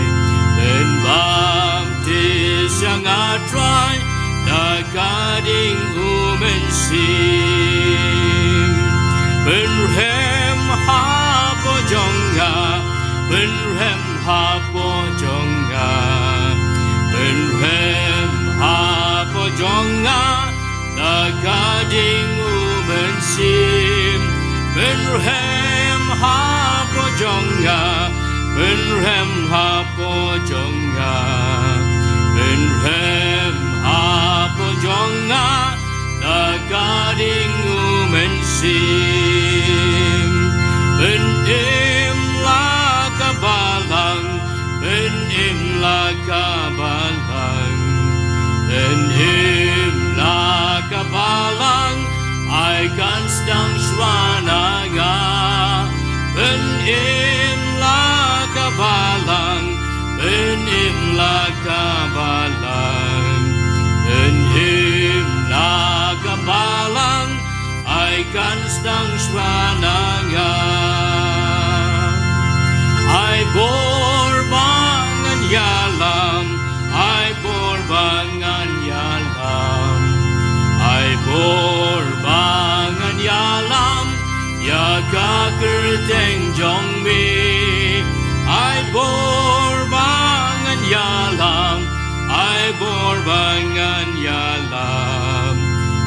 pynbaptis ïa nga Trai, da ka ding U Mynsiem. Pynrhem hapoh jong nga, pynrhem hapoh jong nga, pynrhem hapoh jong nga, da ka ding U Mynsiem. Pynrhem hapoh jong nga, pynrhem hapoh jong nga, pynrhem hapoh jong nga, da ka ding U Mynsiem. Pynim la ka balang, pynim la ka balang, pynim la ka balang, ai kan sdang shwa na nga. Pynim la ka balang, pynim la ka balang, pynim la ka balang, ai kan sdang shwa na nga. Ai bor ba ngan ïalam, ai bor ba ngan ïalam, ai bor ba ngan ïalam, ïa ka kyrteng jong me. Ai bor ba ngan ïalam, ai bor ba ngan ïalam,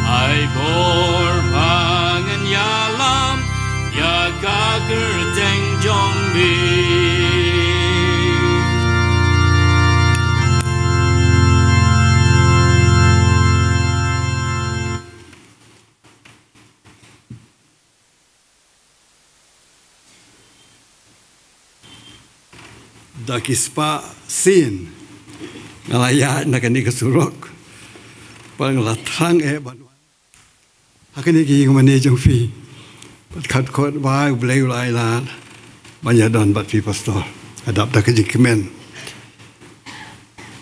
ai bor ba ngan ïalam, ïa ka kyrteng jong me. Da ki spah sien nga la ïaid na kane ka surok, bad nga la thrang eh ban wan ha kane ka ïing mane jong phi. Bad khadkhot ba U Blei u la ai lad ban ïadon bad phi, Pastor. Nga dap da ka jingkmen.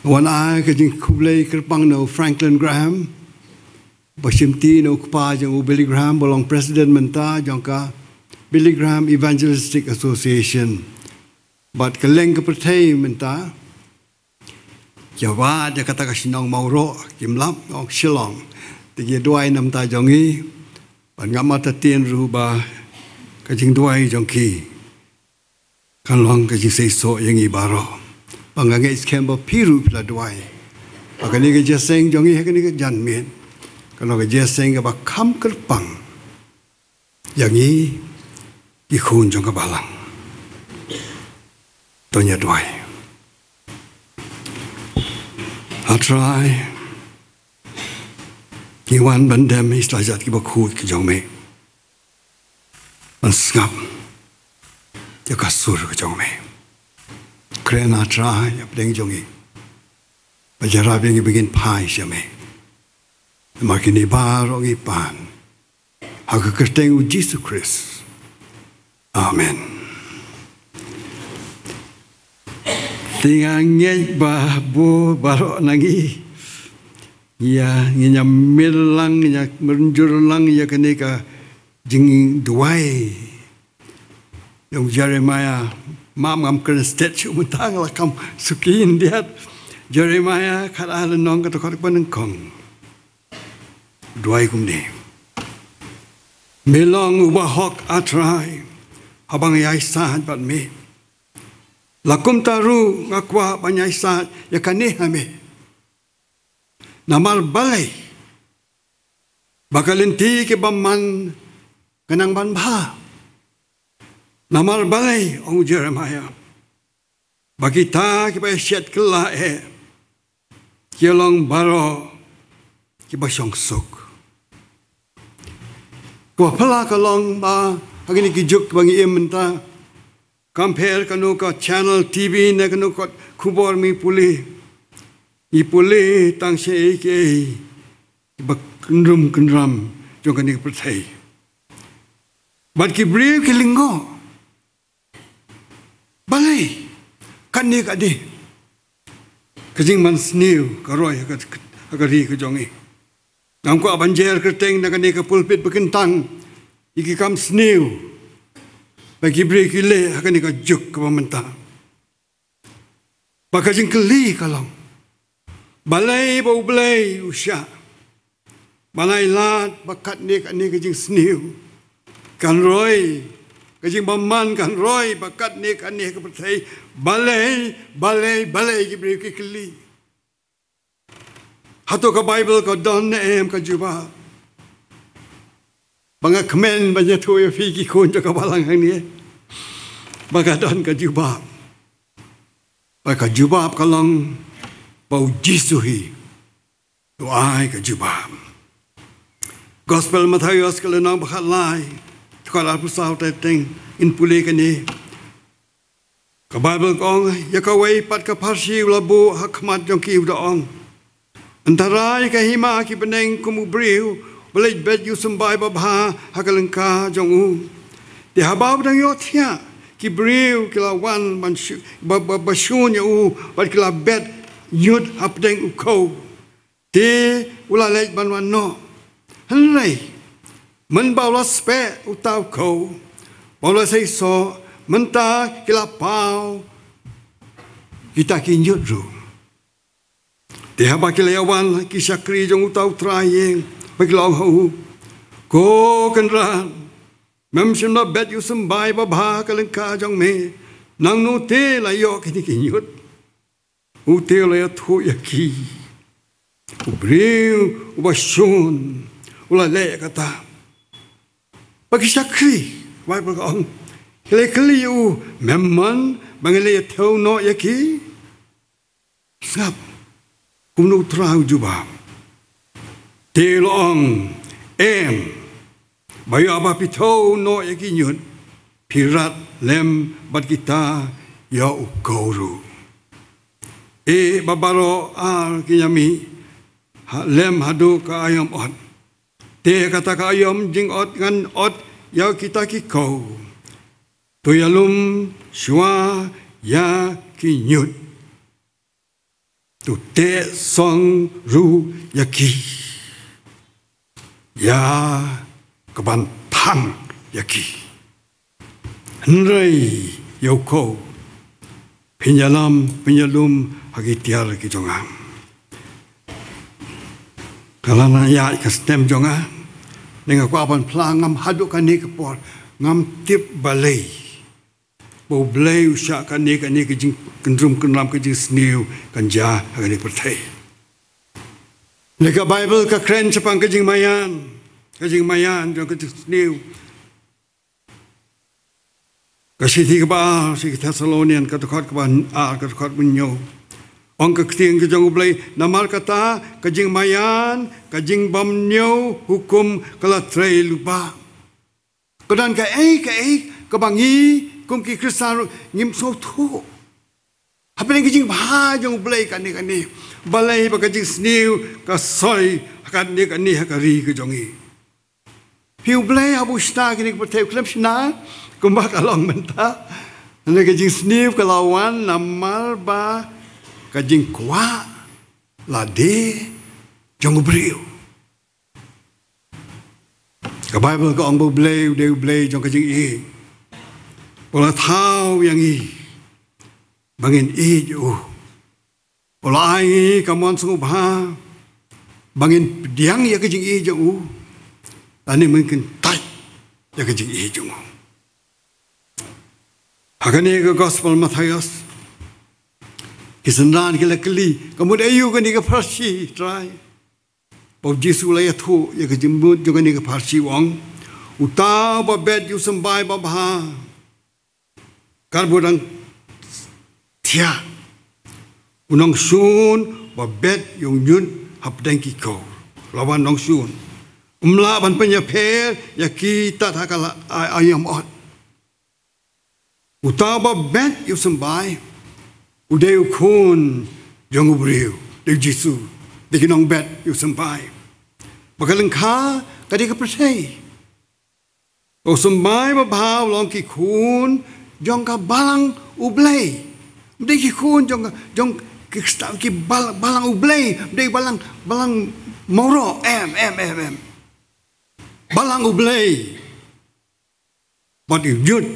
Nga wan ai ka jingkhublei kyrpang na u Franklin Graham, ba shimti na u kpa jong u Billy Graham, ba long president mynta jong ka Billy Graham Evangelistic Association. Bad kylleng ka pyrthei mynta, ïa wad ïa kata ka shnong Mawroh, kim lap ong Shillong, te ki duwai namar jong ngi. Bad nga mata tien ruh ba ka jingduwai jong ki kan long ka jingseisoh ïa ngi baroh. Ba nga ngeit skhem ba phi ruh phi la duwai ba kane ka jingïaseng jong ngi ha kane ka janmiet kan long ka jingïaseng kaba kham kyrpang ïa ngi ki khun jong ka balang. To ngin ïa duwai. A Trai, ngi wan ban dem ïa ki sla ki bakhuid ki jong me, ban sngap ïa ka sur ka jong me. Kren, A Trai, hapdeng jong ngi, bad ïarap ïa ngi ba ngin phai sha me. Namar kine baroh ngi pan ha ka kyrteng U Jisu Khrist. Amen. Te nga ngeit ba bun baroh na ngi, ïa, ngin ïa mih lang, ngin ïa mynjur lang ïa kane ka jingduwai jong u Jeremiah. Map ngam kren stet shuh mynta, nga la kham suki khyndiat. Jeremiah khatar lynnong, ka dkhot kaba nyngkong. Duwai kumne: Me long uba hok, A Trai, haba nga ïaisah bad me. La kumta ruh nga kwah ban ïaisah ïa kane ha me. Namar balei ba ka lynti kaba man ka nang ban bha? Namar balei, ong u Jeremiah, ba kita kiba ïashet kylla eh ki long baroh kiba shongsuk. Kaba phylla ka long ba ha kine ki juk ba ngi im mynta, kam pher kano ka channel T V ne kano ka khubor ngi pule, ngi pule tang shaei kiei kiba kynrum kynram jong kane ka pyrthei. Bad ki briew ki lyngngoh. Balei? Kane ka dei ka jingmansniew ka roi ha ka, ha ka ri ka jong ngi. Ngam kwah ban jer kyrteng na kane ka pulpit ba kyntang ïa ki kam sniew ba ki briew ki leh ha kane ka juk kaba mynta. Ba ka jingkylli ka long, balei ba U Blei u shah ban ai lad ba katne katne ka jingsniew kan roi, ka jingbymman kan roi ba katne katne ka pyrthei? Balei, balei, balei, ki briew ki kylli. Hato ka Baibl ka don ne em ka jubab? Ba nga kmen ban ïathuh ïa phi ki khun jong ka balang hangne ba ka don ka jubab. Ba ka jubab ka long ba U Jisu hi u ai ka jubab. Gospel Mathaios ka lynnong ba khatlai, dkhot arphew saw, te teng ngin pule kane. Ka Baibl ka ong, ïa kawei pat ka pharshi u la buh ha khmat jong ki, u da ong, Ynda rai ka hima ki bneng kum u briew ba leit bet ïa u symbai babha ha ka lyngkha jong u. Te haba u dang ïohthiah, ki briew ki la wan ban shu-, ba, ba, ba shun ïa u, bad ki la bet ñiut hapdeng u khew. Te u la leit ban wan noh. Hynrei mynba u la speh uta u khew, ba u la sei soh, mynta ki la paw kita ki ñiut ruh. Te haba ki la ïa wan ki shakri jong uta u trai ïing, ba ki la ong ha u, Ko kynrad, mem shym la bet ïa u symbai babha ha ka lyngkha jong me, nangno te la ïoh kine ki ñiut? U te u la ïathuh ïa ki, U briew uba shun u la leh kata. Ba ki shakri, Baibl ka ong, ki la kylli ïa u, Mem mon ba ngi la ïa thew noh ïa ki? Sngap kumno u trai u jubab. Te u la ong, Em, ba ïa ba phi thew noh ïa ki ñiut, phi rat lem bad kita ïa u khew ruh. Ïeh ba baroh ar kin ïa mih ha, lem haduh ka aïom ot. Te kata ka aïom jingot ngan ot ïa kita ki khew. To ïalum shuwa ïa ki ñiut. To teh song ruh ïa ki, ïa kaban thang ïa ki. Hynrei ïa u khew, phin ïalam, phin ïalum ha ki tiar ki jong nga. Ka la na ïaid ka stem jong nga, ne nga kwah ban phla, ngam, haduh kane ka por ngam tip balei ba U Blei u shah kane, kane ka jingkynrum kynram, ka jingsniew kan jia ha kane ka pyrthei. Ne ka Baibl ka kren shaphang ka jingmaïan, ka jingmaïan jong ka jingsniew. Ka shithi kaba ar sha ki Thessalonian, ka dkhot kaba ar, ka dkhot ba hynñiew. Ong ka ktien ka jong U Blei, namar kata ka jingmaïan, ka jingbymñiew hukum ka la trei lypa. Ka don kaei kaei kaba ngi kum ki Khristan ruh ngim sngewthuh. Hapdeng ka jingbha jong U Blei kane kane, balei ba ka jingsniew ka soi ha kane kane ha ka ri ka jong ngi? Phi, U Blei haba u shna kane ka pyrthei u khlem shna kumba ka long mynta. Hynrei ka jingsniew ka la wan namar ba ka jingkwah lade jong u briew. Ka Baibl ka ong ba U Blei u dei U Blei jong ka jingïeit. U la thaw ïa ngi ba ngin ïeit ïa u. U la ai ngi ka mon sngewbha ba ngin pdiang ïa ka jingïeit jong u, lane ba ngin kyntait ïa ka jingïeit jong u. Ha kane ka Gospel Mathaios, ki synran ki la kylli, ka mut aïu kane ka pharshi, Trai? Ba U Jisu u la ïathuh ïa ka jingmut jong kane ka pharshi, u ong, uta uba bet ïa u symbai babha katba u dang thiah, u nongshun ba bet ïa u ñiut hapdeng ki koor, la wan nongshun. Um lah ban pynïapher ïa ki tad ha ka la, a, aïom ot. Uta uba bet ïa u symbai, u dei u khun jong u briew, dei u Jisu, dei ki nongbet ïa u symbai. Ba ka lyngkha ka dei ka pyrthei. U symbai babha u long ki khun jong ka balang U Blei. Dei ki khun jong, jong ki sta-, ki bal-, balang U Blei, dei balang, balang mawroh, em, em, em, em. Balang U Blei. Bad u ñiut,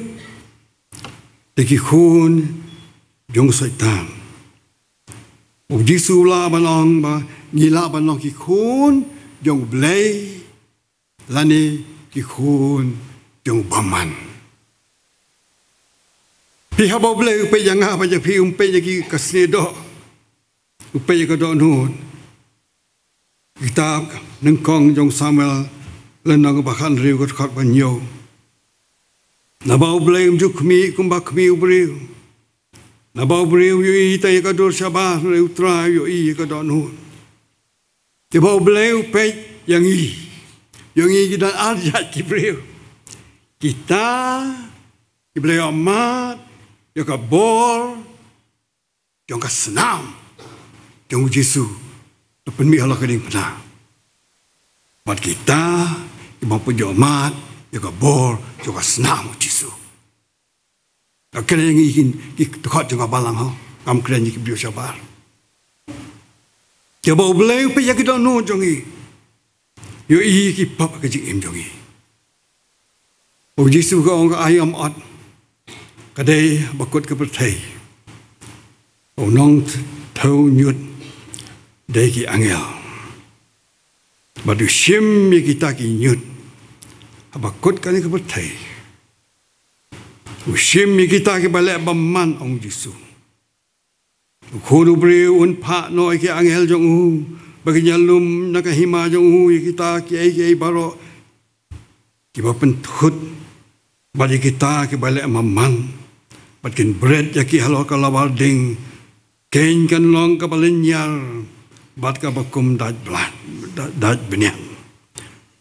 dei ki khun jong u Soitan. U Jisu u lah ban ong ba ngi lah ban long ki khun jong U Blei, lane ki khun jong u bymman. Phi, haba U Blei u peit ïa nga bad ïa phi, um peit ïa ki ka snieh doh, u peit ïa ka dohnud. Kitab Nyngkong jong u Samuel, lynnong ba khathynriew, ka dkhot ba hynñiew. Naba U Blei um ju khmih kumba khmih u briew. Naba u briew u ïohi te ïa ka dur shabar, hynrei U Trai u ïohi ïa ka dohnud. Te ba U Blei u peit ïa ngi, ïa ngi ki don ar jait ki briew. Kita kiba la ïohmad ïa ka bor jong ka snam jong u Jisu, la pynmih halor ka diengphna. Bad kita kiba ym pat ïohmad ïa ka bor jong ka snam u Jisu. Nga kren ïa ngi ki, ki dkhot jong ka balang ho. Ngam kren ïa ki briew shabar. Te ba U Blei u peit ïa ki dohnud jong ngi, u ïohi ki pop ha ka jingim jong ngi. U Jisu ka ong ka aïom ot ka dei ba kut ka pyrthei. U nongthew ñiut dei ki angel. Bad u shim ïa kita ki ñiut haba kut kane ka pyrthei. U shim ïa kita kiba leh bymman, ong Jisu. U Khun u briew un phah noh ïa ki angel jong u ba kin ïalum na ka hima jong u ïa kita kiei kiei baroh kiba pynthut, bad ïa kita kiba leh bymman, bad kin bret ïa ki halor ka labar ding. Keiñ kan long kaba lynñiar bad kaba kum dait bla-, da-, dait bniat.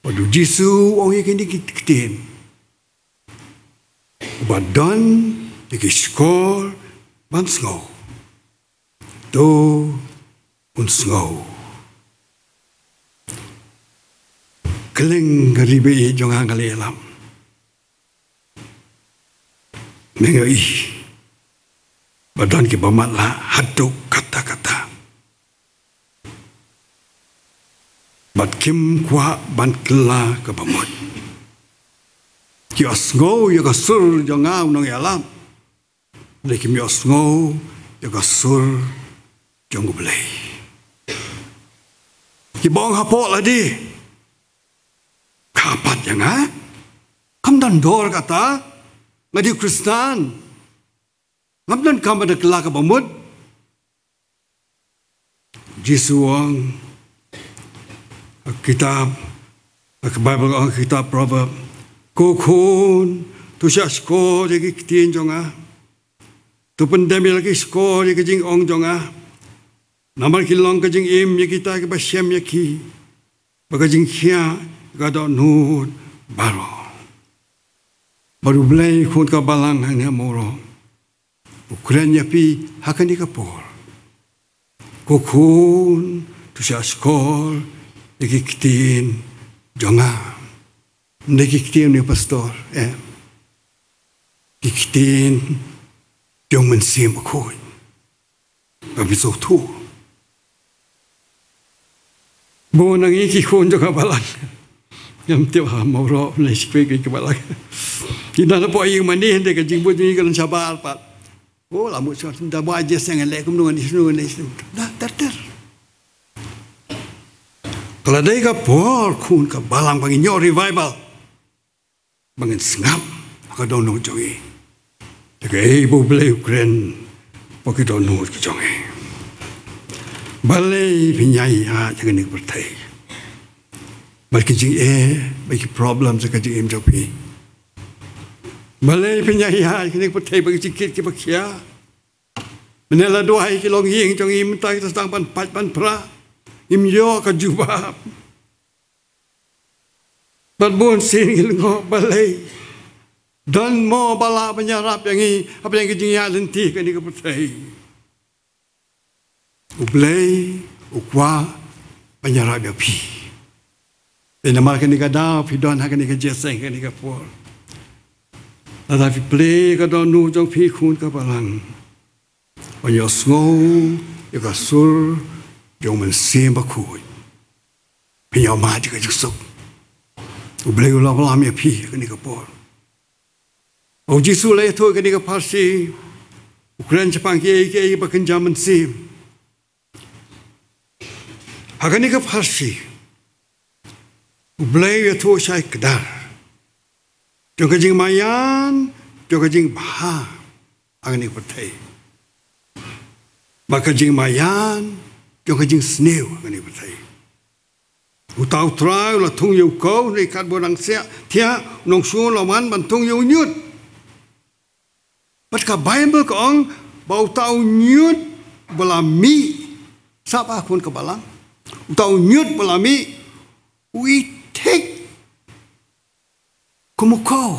Bad u Jisu u ong ïa kine ki ktien: Uba don ïa ki shkor ban sngew, to un sngew. Khlem ka riewbeiñ jong nga, nga la ïalam. Me nga ïohi ba don kiba matlah haduh katta katta, bad kim kwah ban kylla kaba mut. Ki ïohsngew ïa ka sur jong nga u nongïalam, hynrei kim ïohsngew ïa ka sur jong U Blei. Kiba ong hapoh lade, kha pat ïa nga, kam don dor kata, nga dei u Khristan. Ngam donkam ban da kylla kaba mut. Jisu u ong ha ka kitab, ha ka Baibl ka ong ha ka kitab Proverb: Ko khun, to shah shkor ïa ki ktien jong nga. To pyndem ïa la ki shkor ïa ka jingong jong nga. Namar ki long ka jingim ïa kita kiba shem ïa ki, bad ka jingkhiah ïa ka dohnud baroh. Bad U Blei, Khun ka Balang hangne ha Mawroh, u kren ïa phi ha kane ka por. Ko khun, to shah shkor ïa ki ktien jong nga. Ym dei ki ktien u pastor, eh. Ki ktien jong u Mynsiem Bakhuid. Ba phi sngewthuh. Bun na ngi ki khun jong ka balang. Ngam tip ha Mawroh ne shi kwei kwei ka balang. Ki don hapoh ïing mane, hynrei ka jingbud jong ngi ka don shabar pat. Oh, la mut sha da ba je seng leh kumno ngan ïasnoh, ngan ïasnoh. Da ter ter. Ka la dei ka por, khun ka balang, ba ngin ïoh revival. Ba ngin sngap ha ka dohnud jong ngi ïa kaei ba U Blei u kren hapoh ki dohnud ki jong ngi. Balei phin ïaid ïa kane ka pyrthei? Bad ki jingeh, bad ki problem ha ka jingim jong phi. Balei phin ïaid ïa kane ka pyrthei, bad ki jingkit kiba khia. Mynne la duwai ki longïing jong ngi mynta kita sdang ban pait ban pra. Ngim ïoh ka jubab. Bad bun sien ngi lyngngoh balei. Don mo ba lah ban ïarap ïa ngi hapdeng ka jingïaid lynti kane ka pyrthei. U Blei u kwah ban ïarap ïa phi. Te namar kane ka daw phi don ha kane ka jingïaseng kane ka por. Lada phi plie ka dohnud jong phi khun ka balang, ban ïohsngew ïa ka sur jong u Mynsiem Bakhuid, phin ïoh mad ïa ka jingsuk. U Blei u la wallam ïa phi ha kane ka por. U Jisu u la ïathuh ïa kane ka pharshi, u kren shaphang kiei kiei ba kynja mynsiem. Ha kane ka pharshi u Blei u ïathuh shai kdar jong ka jingmaïan, jong ka jingbha ha kane ka pyrthei, bad ka jingmaïan jong ka jingsniew ha kane ka pyrthei. Uta u Trai u la thung ïa u Kaw, ne katba u dang siah thiah u nongshun u la wan ban thung ïa u Ñiut. Bad ka Baibl ka ong ba uta u Ñiut ba la mih, sngap bha khun ka balang, uta u Ñiut ba la mih u i thik kum u Kaw.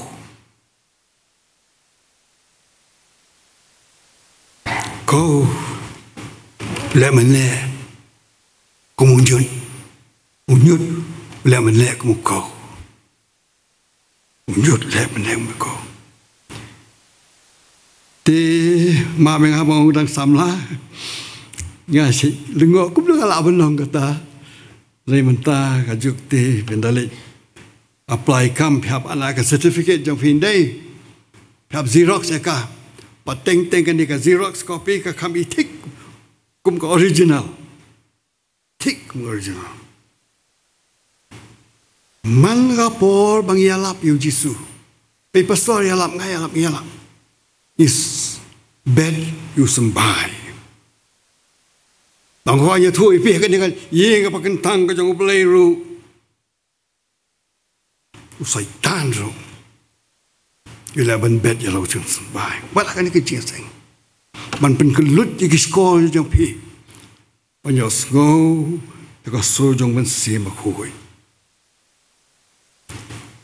Kaw u leh mynne kum u Ñiut, u Ñiut u leh mynne kum u Kaw. U Ñiut u leh mynne kum u Kaw. Te ma me nga ba u dang samla, nga shu lyngngoh kumno nga lah ban long kata. Hynrei mynta ka juk te phin da leit apply kam, phi hap anak ka certificate jong phi, ym dei phi hap xerox ïa ka. Bad teng teng kane ka xerox copy ka kham i thik kum ka original. Thik kum ka original. Man ka por ba ngi ïalap ïa u Jisu, phi pastor ïalap, nga ïalap, ngi ïalap, ngi bet ïa u symbai. Bad nga kwah ïathuh ïa phi ha kane ka ïing kaba kyntang ka jong U Blei ruh, u Soitan ruh u lah ban bet ïa la u jingsymbai. Wat ha kane ka jingïaseng ban pynkyllut ïa ki shkor jong phi ban ïohsngew ïa ka sur jong u Mynsiem Bakhuid.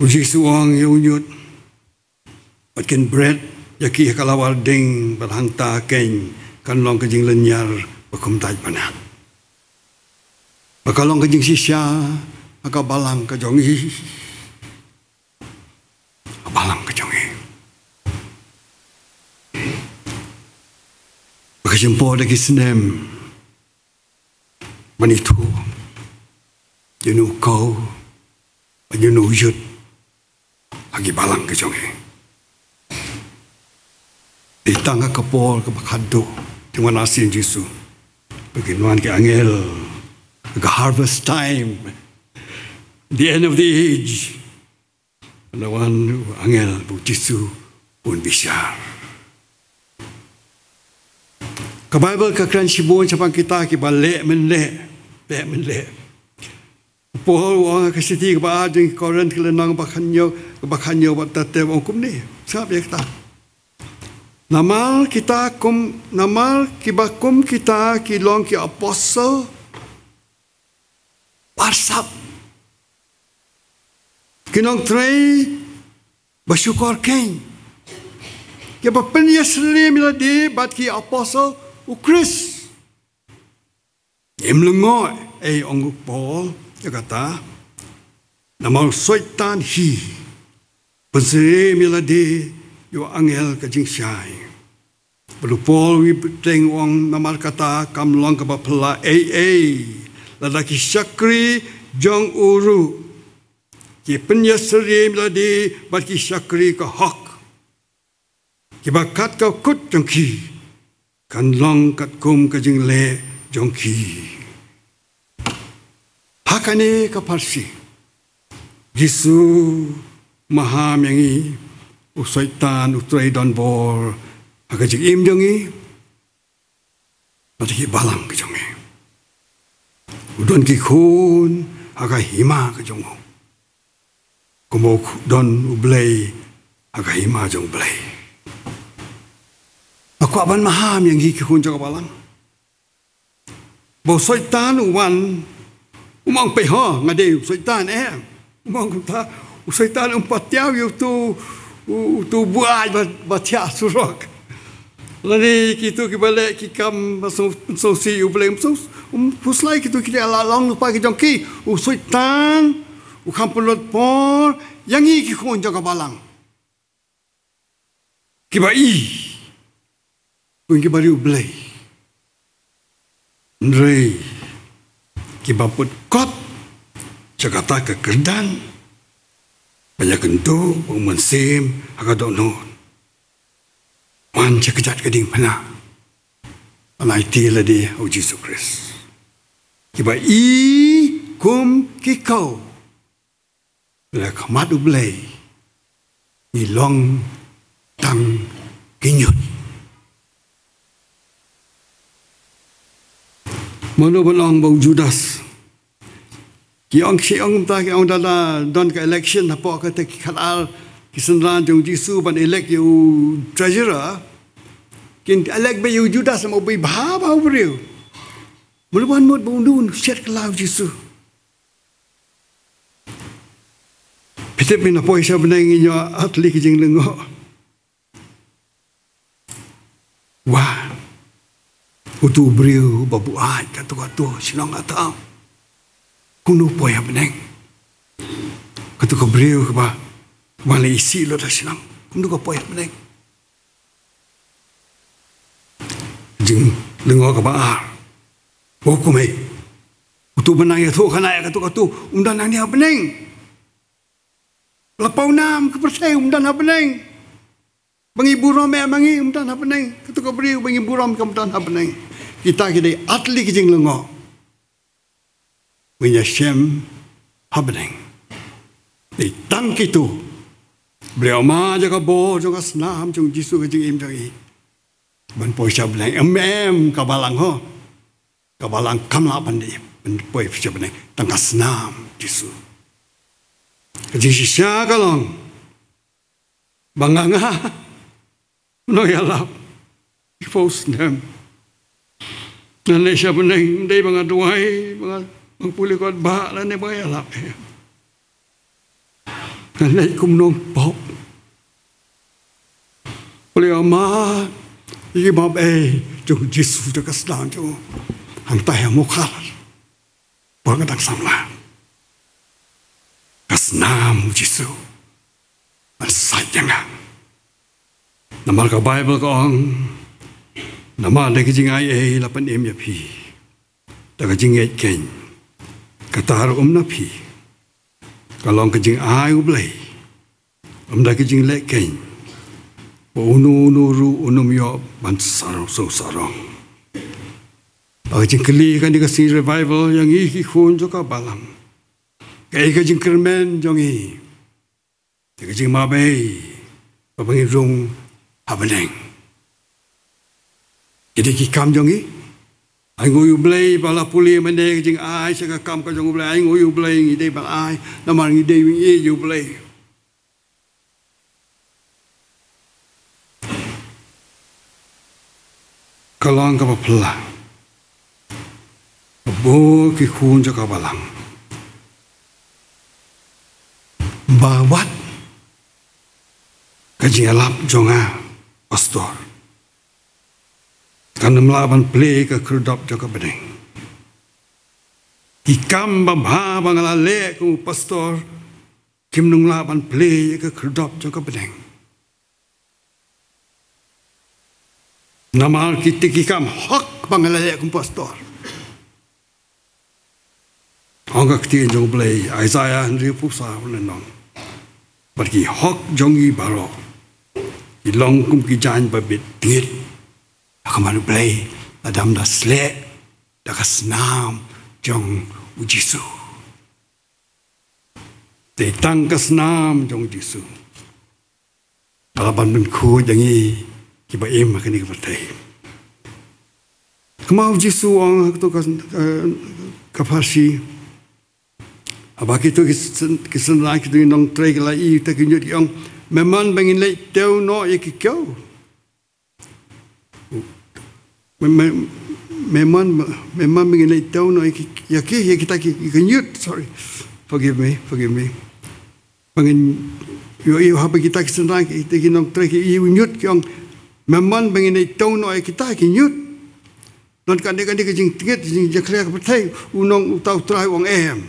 U Jisu u ong ïa u Ñiut, bad kin bret ïa ki ha ka lawar ding, bad hangta keiñ kan long ka jinglynñiar ba kumta bha. Bad ka long ka jingshisha ha ka balang ka jong ngi. Ka balang ka jong ngi. Bad ka jingpoi da ki snem ban ithuh ïa uno u Kaw, ïa uno u Ñiut ha ki balang ka jong ngi. Dei tang ha ka por kaba khadduh, te wan arsien Jisu, ba kin wan ki angel, ka harvest time, the end of the age. Nda wan u angel ba u Jisu un bishar. Ka Baibl ka kren shibun shaphang kita kiba leh mynleh, leh mynleh. U Paul u ong ha ka shithi kaba ar jong ki Korinth, ka lynnong ba khathynñiew, kaba khathynñiew bad kata te u ong kumne. Sngap ïa kata. Namar kita kum, namar kiba kum kita ki long ki apostle barsap, ki nongtrei ba shukor keiñ, kiba pynïasyriem ïa lade bad ki apostle u Khrist. Ngim lyngngoh ei, ong u Paul ïa kata, namar u Soitan hi u pynsyriem ïa lade ïa u angel ka jingshai. Bad u Paul u ïathuh bteng, u ong namar kata kam long kaba phylla ei ei lada ki shakri jong u ruh ki pynïasyriem ïa lade bad ki shakri ka hok, kiba kat ka kut jong ki kan long katkum ka jingleh jong ki. Ha kane ka pharshi Jisu maham ïa ngi, u Soitan u trei donbor ha ka jingim jong ngi bad ha ki balang ka jong ngi. U don ki khun ha ka hima ka jong u, kumba u don u Blei ha ka hima jong u Blei. Nga Ba ban maham ïa ngi ki khun jong ka balang. Ba u Soitan u wan, um ong pei ho, nga dei u Soitan, em. Um ong kumta, u Soitan um pat ïa u tu, u, utu u buaid ba, ba thiah surok. Lane kitu kiba leh ki kam ba sngewsih ïa U Blei, um sngewsih, um khuslai kitu ki leh la long lypa ki jong ki, u Soitan u kham pynlut por ïa ngi ki khun jong ka balang. Kiba i kum ki briew Blei. Hynrei kiba put kot sha kata ka kyrdan ba ïakynduh bad U Mynsiem ha ka dohnud. Wan sha kjat ka diengphna ban aiti ïa lade ha U Jisu Khrist. Kiba i kum ki khaw. Lada khmat U Blei ngi long tang ki ñiut. Mano ban ong ba u Judas? Ki ong, ki ong kumta, ki ong lada don ka election hapoh kata ki khatar ki synran jong U Jisu ban elect ïa u treasurer. Kin elect beit ïa u Judas, mo, u bha bha u briew. Mano ban mut ba un dun shet kylla U Jisu? Phi tip, mynta poi sha bneng ngin ïoh ar tylli ki jinglyngngoh. Wah. Utu u briew ba buaid, kato kato, shnong Atham. Kumno poi ha bneng? Kato ka briew kaba, kaba la isih lut ha shnong. Kumno ka poi ha bneng? Jinglyngngoh kaba ar. Ba kum ei. Utu ba nang ïathuh khana ïa kato kato, um don hangne ha bneng. La pawnam ka pyrthei, um don ha bneng. Ba ngi burom eh ma ngi, um don ha bneng. Kato ka briew ba ngi burom, kam don ha bneng. Kita ki dei ar tylli ki jinglyngngoh. Ba ngin ïashem ha bneng. Dei tang kito. Blei, ma jong ka bor jong ka snam jong U Jisu, ka jingim jong ngi. Ban poi sha bneng, em, em, ka balang ho. Ka balang kam lah ban dei, ban poi sha bneng. Tang ka snam Jisu. Ka jingshisha ka long ba nga, nga, mano ïalap? Ki phew snem. Ngan leit sha bneng, ym dei ba nga duwai, ba nga, ba nga pule kot bah, lane ba nga ïalap. Ngan leit kum u nongpop. Pule, ma, ïa ki bymhap ei jong U Jisu da ka snam jong u. Hangta ha Mukhar. Ba nga dang samla. Ka snam U Jisu. Ban sait ïa nga. Namar ka Baibl ka ong, namar da ka jingai ei la pynim ïa phi. Da ka jingngeit keiñ. Kata ruh ym na phi. Ka long ka jingai U Blei. Ym da ka jingleh keiñ. Ba uno uno ruh un ym ïoh ban sarong, shu sarong. Ba ka jingkylli kane ka sngi revival ïa ngi ki khun jong ka balang. Kaei ka jingkyrmen jong ngi? Te ka jingmabei ba ngin rung ha bneng. Ki dei ki kam jong ngi. Ainguh ïa U Blei ba la pule mynne ka jingai sha ka kam ka jong U Blei. Ainguh ïa U Blei, ngi dei ban ai namar ngi dei wei ïa U Blei. Ka long kaba phylla. Ba bun ki khun jong ka balang. Ba wat ka jingïalap jong nga, pastor, kan ym lah ban plie ïa ka khyrdop jong ka bneng. Ki kam babha ba nga la leh kum u pastor, kim nang lah ban plie ïa ka khyrdop jong ka bneng. Namar kita ki kam hok ba nga la leh kum pastor. Ong ka ktien jong U Blei, Isaiah hynriewphew saw, u la ong, bad ki hok jong ngi baroh ki long kum ki jaiñ ba bit tngit ha khmat U Blei, lada ym da sleh da ka snam jong U Jisu. Te tang ka snam jong U Jisu ba la ban pynkhuid ïa ngi kiba im ha kane ka pyrthei. Kumba U Jisu u ong ha kato ka, eh, ka pharshi. Haba kito ki syn-, ki synran, kito ki nongtrei ki la ïohi ïa kita ki ñiut, ki ong, me mon ba ngin leit tiew noh ïa ki kew? Me, me, me mon, me mon ba ngin ïa tau noh ïa ki, ïa ki, ïa kita ki, ki ñiut, sorry. Forgive me, forgive me. Ba ngin ïohi ïa haba kita ki synran ki, kita ki nongtrei ki ïa u ñiut ki ong. Me mon ba ngin ïa tau noh ïa kita ki ñiut. Don kane kane ka jingtngit, jingjakhlia ka pyrthei, u nong uta u Trai u ong em.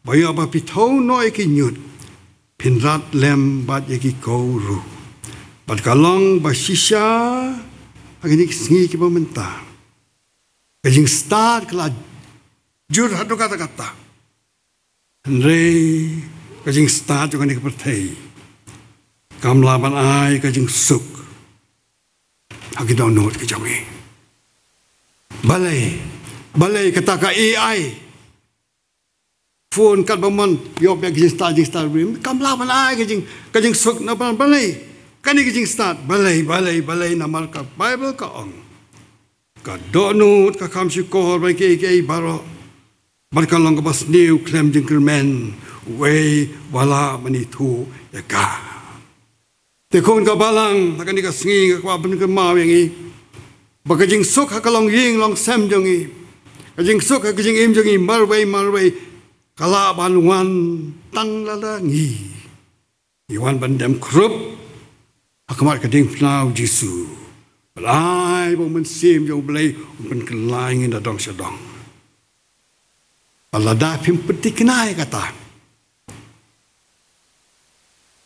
Ba ïa ba phi tau noh ïa ki ñiut. Phin rat lem bad ïa ki kow ruh. Bad ka long ba shisha, ha kine ki sngi kiba mynta. Ka jingstad ka la jur haduh katta katta. Hynrei ka jingstad jong kane ka pyrthei kam lah ban ai ka jingsuk ha ki dohnud ki jong ngi. Balei, balei kata ka A I phone katba mon ïoh peit ka jingstad, jingstad bri. Kam lah ban ai ka jing, ka jingsuk na ban, balei. Kane ka jingstad, balei, balei, balei, namar ka Baibl ka ong. Ka dohnud ka kham shukor ba ïa kiei kiei baroh. Bad ka long kaba sniew khlem jingkyrmen, uei u lah ban ithuh ïa ka. Te khun ka balang, ha kane ka sngi nga kwah ban kynmaw ïa ngi. Ba ka jingsuk ha ka longïing longsem jong ngi. Ka jingsuk ha ka jingim jong ngi marwei marwei. Ka lah ban wan tang lada ngi, ngi wan ban dem khrup ha khmat ka diengphna u Jisu. Bad ai ba u Mynsiem jong U Blei un pynkylla ïa ngi na dong sha dong. Bad lada phim pynthikna ïa kata,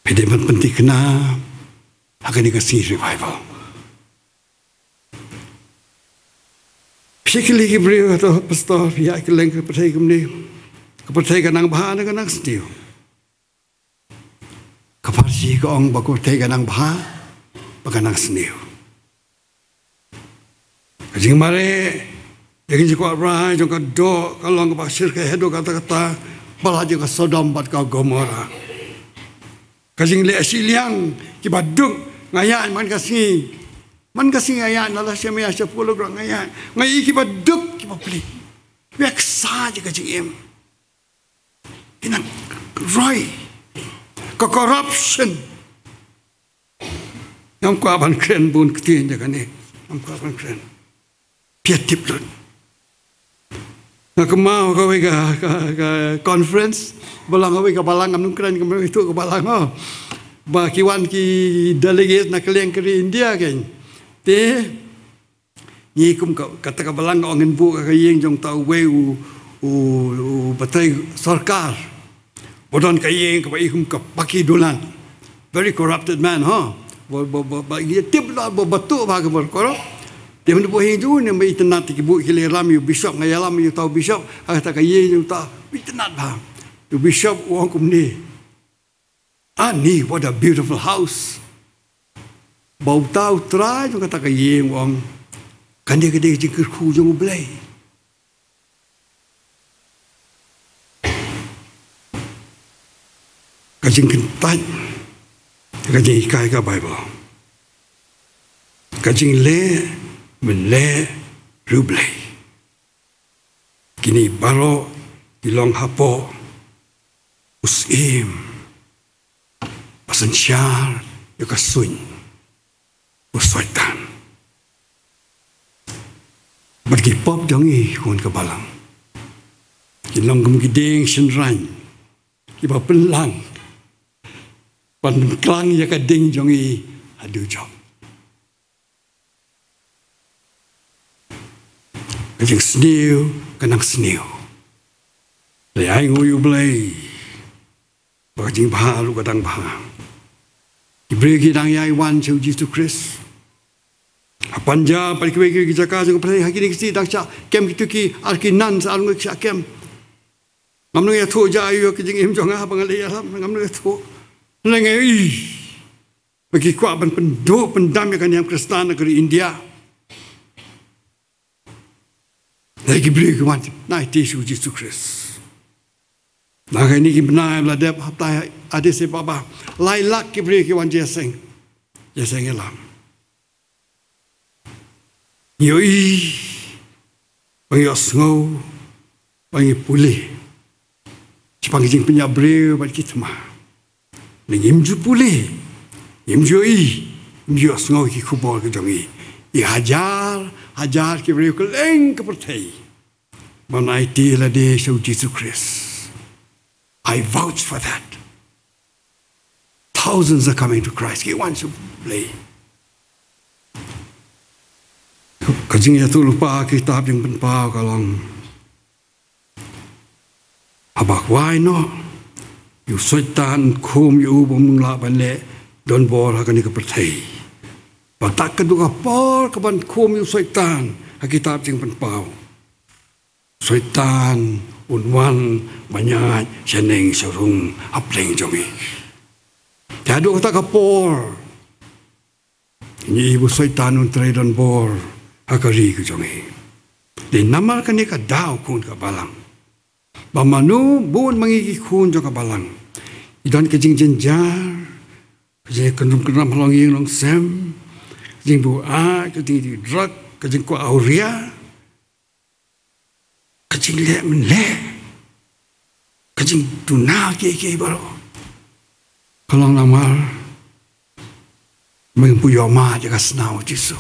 phi dei ban pynthikna ha kane ka sngi revival. Phi kylli ki briew, hato pastor, phi ïaid kylleng ka pyrthei kumne? Ka pyrthei ka nang bha ne ka nang sniew? Ka pharshi ka ong ba ka pyrthei ka nang bha, ba ka nang sniew. Ka jingmareh ïa ka jingkwah brai jong ka doh ka long kaba shyrkhei haduh katta katta, ba la jong ka Sodom bad ka Gomorrah. Ka jingleh shiliang kiba duk nga ïaid man ka sngi. Man ka sngi nga ïaid na la shem ïa sha puluk nga ïaid. Nga ïohi kiba duk kiba pli. Kiba ksa ïa ka jingim. Ki nang roi. Ka corruption. Ngam kwah ban kren bun ktien ïa kane. Ngam kwah ban kren. Phi tip lut. Nga kynmaw kawei ka, ka, ka conference. Balang kawei ka balang ngam nang kren, ngam nang ïathuh ka balang, oh. Ba ki wan ki delegate na ka liang ka ri India kein. Te ngi kum ka, kata ka balang ka ong ngin buh ka ïing jong uta uwei u, u, u batai sorkar. Ba don ka ïing kaba i kum ka paki dulan. Very corrupted man, ha. Ba, ba, ba, ba, ïa tip la, ba, ba tu ba ka bar corrupt. Te mynta ba ïing jong u ne ba itynnad ki buh ki leh lam ïa u bishop, nga ïalam ïa uta u bishop, ha kata ka ïing jong uta, itynnad ba. U bishop u ong kumne. Ani, what a beautiful house. Ba uta u trai jong kata ka ïing u ong. Kane ka dei ka jingkyrkhu jong U Blei. Ka jingkyntait. Ka jinghikai ka Baibl. Ka jingleh, mynleh, riewblei. Kine baroh, ki long hapoh. U syiem. Ba synshar, ïa ka suiñ. U Soitan. Bad ki pop jong ngi khun ka balang. Ki long kum ki dieng shynrang. Kiba pynlang. Ban pynklang ïa ka ding jong ngi haduh jong. Ka jingsniew, ka nang sniew. Lei ai nguh ïa U Blei. Ba ka jingbha ruh ka dang bha. Ki briew ki dang ïai wan sha U Jisu Khrist. Ha Punjab, bad kiwei kiwei ki jaka jong ka pyrthei ha kine ki sngi dang shah kem kito ki ar ki nuns ar ngut ki shah kem. Ngam nang ïathuh ja aïu ka jingim jong nga ba nga leh ïalam, ngam nang ïathuh. Nga ong ïa i. Ba ki kwah ban pynduh pyndam ïa ka niam Khristan na ka ri India. Dei ki briew ki wan, na ïa Jisu, Jisu Khrist. Na kine ki bnai ba la dep hapta Addis Ababa. Lai lak ki briew ki wan jingïaseng. Jingïaseng ïalam. Ngi ïohi, ba ngi ïohsngew, ba ngi pule. Shaphang ki jingpynïap briew bad ki thma. Ngim ju pule, ngim ju ïohi, ngim ju ïohsngew ki khubor ki jong ngi. Ki hajar hajar ki briew kylleng ka pyrthei ban aiti lade sha u Jisu Khrist. I vouch for that. Thousands are coming to Christ. Ki wan sha U Blei. Ka jingïathuhlypa ha ka kitab Jingpynpaw ka long, haba kwai noh, ïa u Soitan khum ïa u ba um lah ban leh donbor ha kane ka pyrthei. Bad ha kajuh ka por kaban khum ïa u Soitan ha ka kitab Jingpynpaw, Soitan un wan ban ïaid shaneng sharung ha pleng jong ngi. Te haduh kata ka por, ngi i ba u Soitan un trei donbor ha ka ri ka jong ngi. Dei namar kane ka daw, khun ka balang, ba mano bun ma ngi ki khun jong ka balang, i don ka jingjynjar, ka jingkynrum kynram ha longïing longsem, ka jingbuaid, ka jingdih drug, ka jingkwah awria, ka jingleh mynleh, ka jingduna kiei kiei baroh. Ka long namar ba ngim pu ïohmad ïa ka snam u Jisu.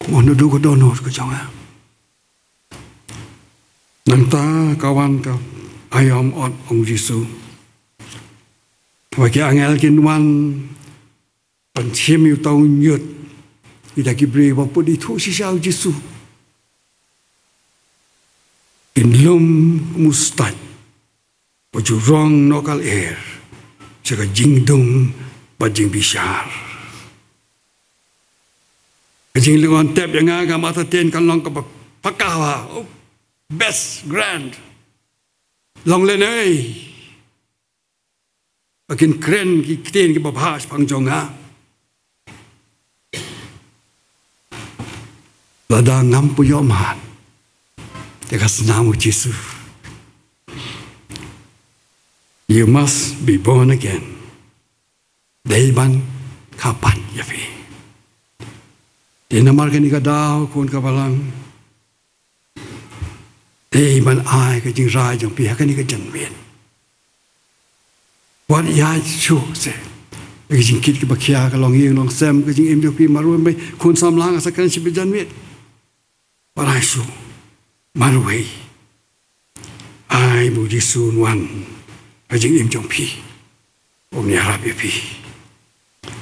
Mo, naduh ka dohnud ka jong nga. Nangta ka wan ka aïom ot, ong u Jisu. Ba ki angel kin wan ban shim ïa uta u ñiut. Ïa kita ki briew ba put ithuh shisha ïa u Jisu kin lum kum u stad ba ju rong noh ka lyer sha ka jingdum bad jingbishar. Ka jinglyngngoh tep ïa nga, ka mata tien kan long kaba paka, oh, best, grand. Long lehnoh ba kin kren ki ktien kiba bha shaphang jong nga, lada ngam pu ïohmad ïa ka snam u Jisu. You must be born again. Dei ban khapang ïa phi. Dei namar kane ka daw, khun ka balang, dei ban ai ka jingrai jong phi ha kane ka janmiet. Wat ïa shu se ka jingkit kaba khia, ka longïing longsem, ka jingim jong phi marwei, khun samla, nga sa kren shi ba janmiet. Wat ai shu marwei. Ai ba u Jisu un wan ha ka jingim jong phi, un ïarap ïa phi.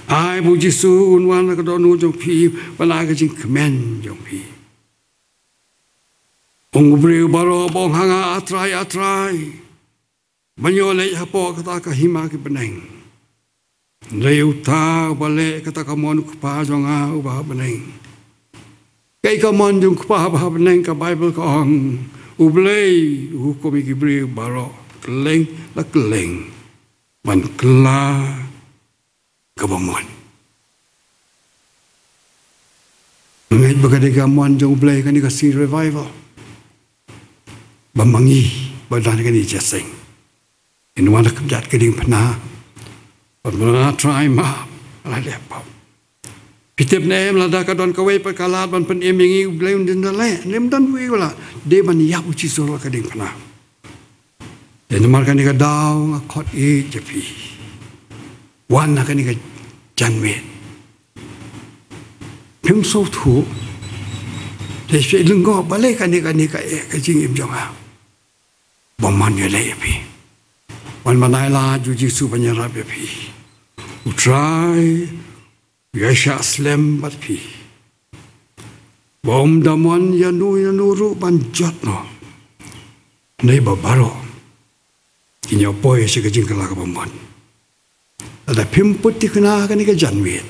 Ai ba u Jisu un wan ha ka dohnud jong phi, ban ai ka jingkmen jong phi. Ong u briew baroh ba ong ha nga, A Trai, A Trai, ban ïoh leit hapoh kata ka hima ki bneng. Hynrei uta uba leh kata ka mon u Kpa jong nga uba ha bneng. Kaei ka mon jong u Kpa uba ha bneng? Ka Baibl ka ong, U Blei u hukum ïa ki briew baroh kylleng la kylleng ban kylla kaba mut. Nga ngeit ba ka dei ka mon jong U Blei kane ka sngi revival, ba ma ngi ba don ha kane ka jingïaseng, ngin wan da kaba kjat ka diengphna, bad ban ong, A Trai, map, nga la leh pop. Phi tip ne em, lada ka don kawei pat ka lad ban pynim ïa ngi, U Blei un ym da leh, ne em don uwei u lad, dei ban ïap u Jisu ha ka diengphna. Te namar kane ka daw nga khot ïeit ïa phi, wan ha kane ka janmiet. Phim sngewthuh, te shu lyngngoh balei kane, kane ka, eh, ka jingim jong nga. Ba mon ïaleh ïa phi. Wan ban ai lad ïa u Jisu ban ïarap ïa phi. U Trai u ïaishah slem bad phi, ba um da mon ïano ïano ruh ban jot noh, hynrei ba baroh kin ïoh poi sha ka jingkylla kaba mut. Lada phim put thikna ha kane ka janmiet,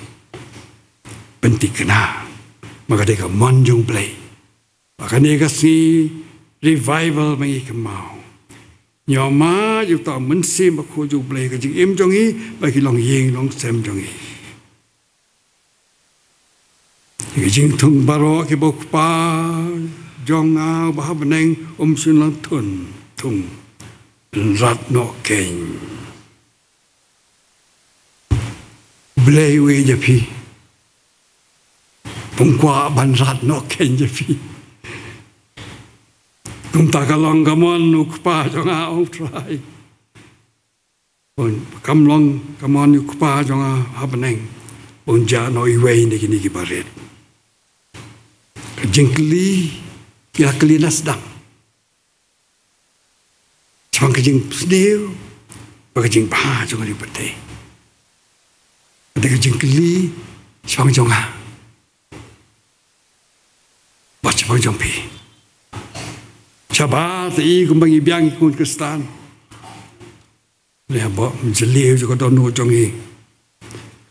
pynthikna, ma ka dei ka mon jong U Blei ba kane ka sngi revival ba ngi kynmaw, ngi ïohmad ïa uta u Mynsiem Bakhuid jong U Blei ha ka jingim jong ngi bad ki longïing longsem jong ngi. Ïa ki jingthung baroh kiba u Kpa jong nga uba ha bneng um shym la thung, thung, pynrat noh kein. U Blei u ïeit ïa phi, um kwah ban rat noh kein ïa phi. Kumta ka long ka mon u Kpa jong nga, U Trai. Bad kam long ka mon u Kpa jong nga ha bneng, un jah noh iwei na kine kiba rit. Ka jingkylli, ki la kylli na sdang shaphang ka jingsniew bad ka jingbha jong kane ka pyrthei. Kata ka jingkylli shaphang jong nga bad shaphang jong phi. Shabar te i kumba ngi biang ki khun Khristan. Leh ba jylliew jong ka dohnud jong ngi,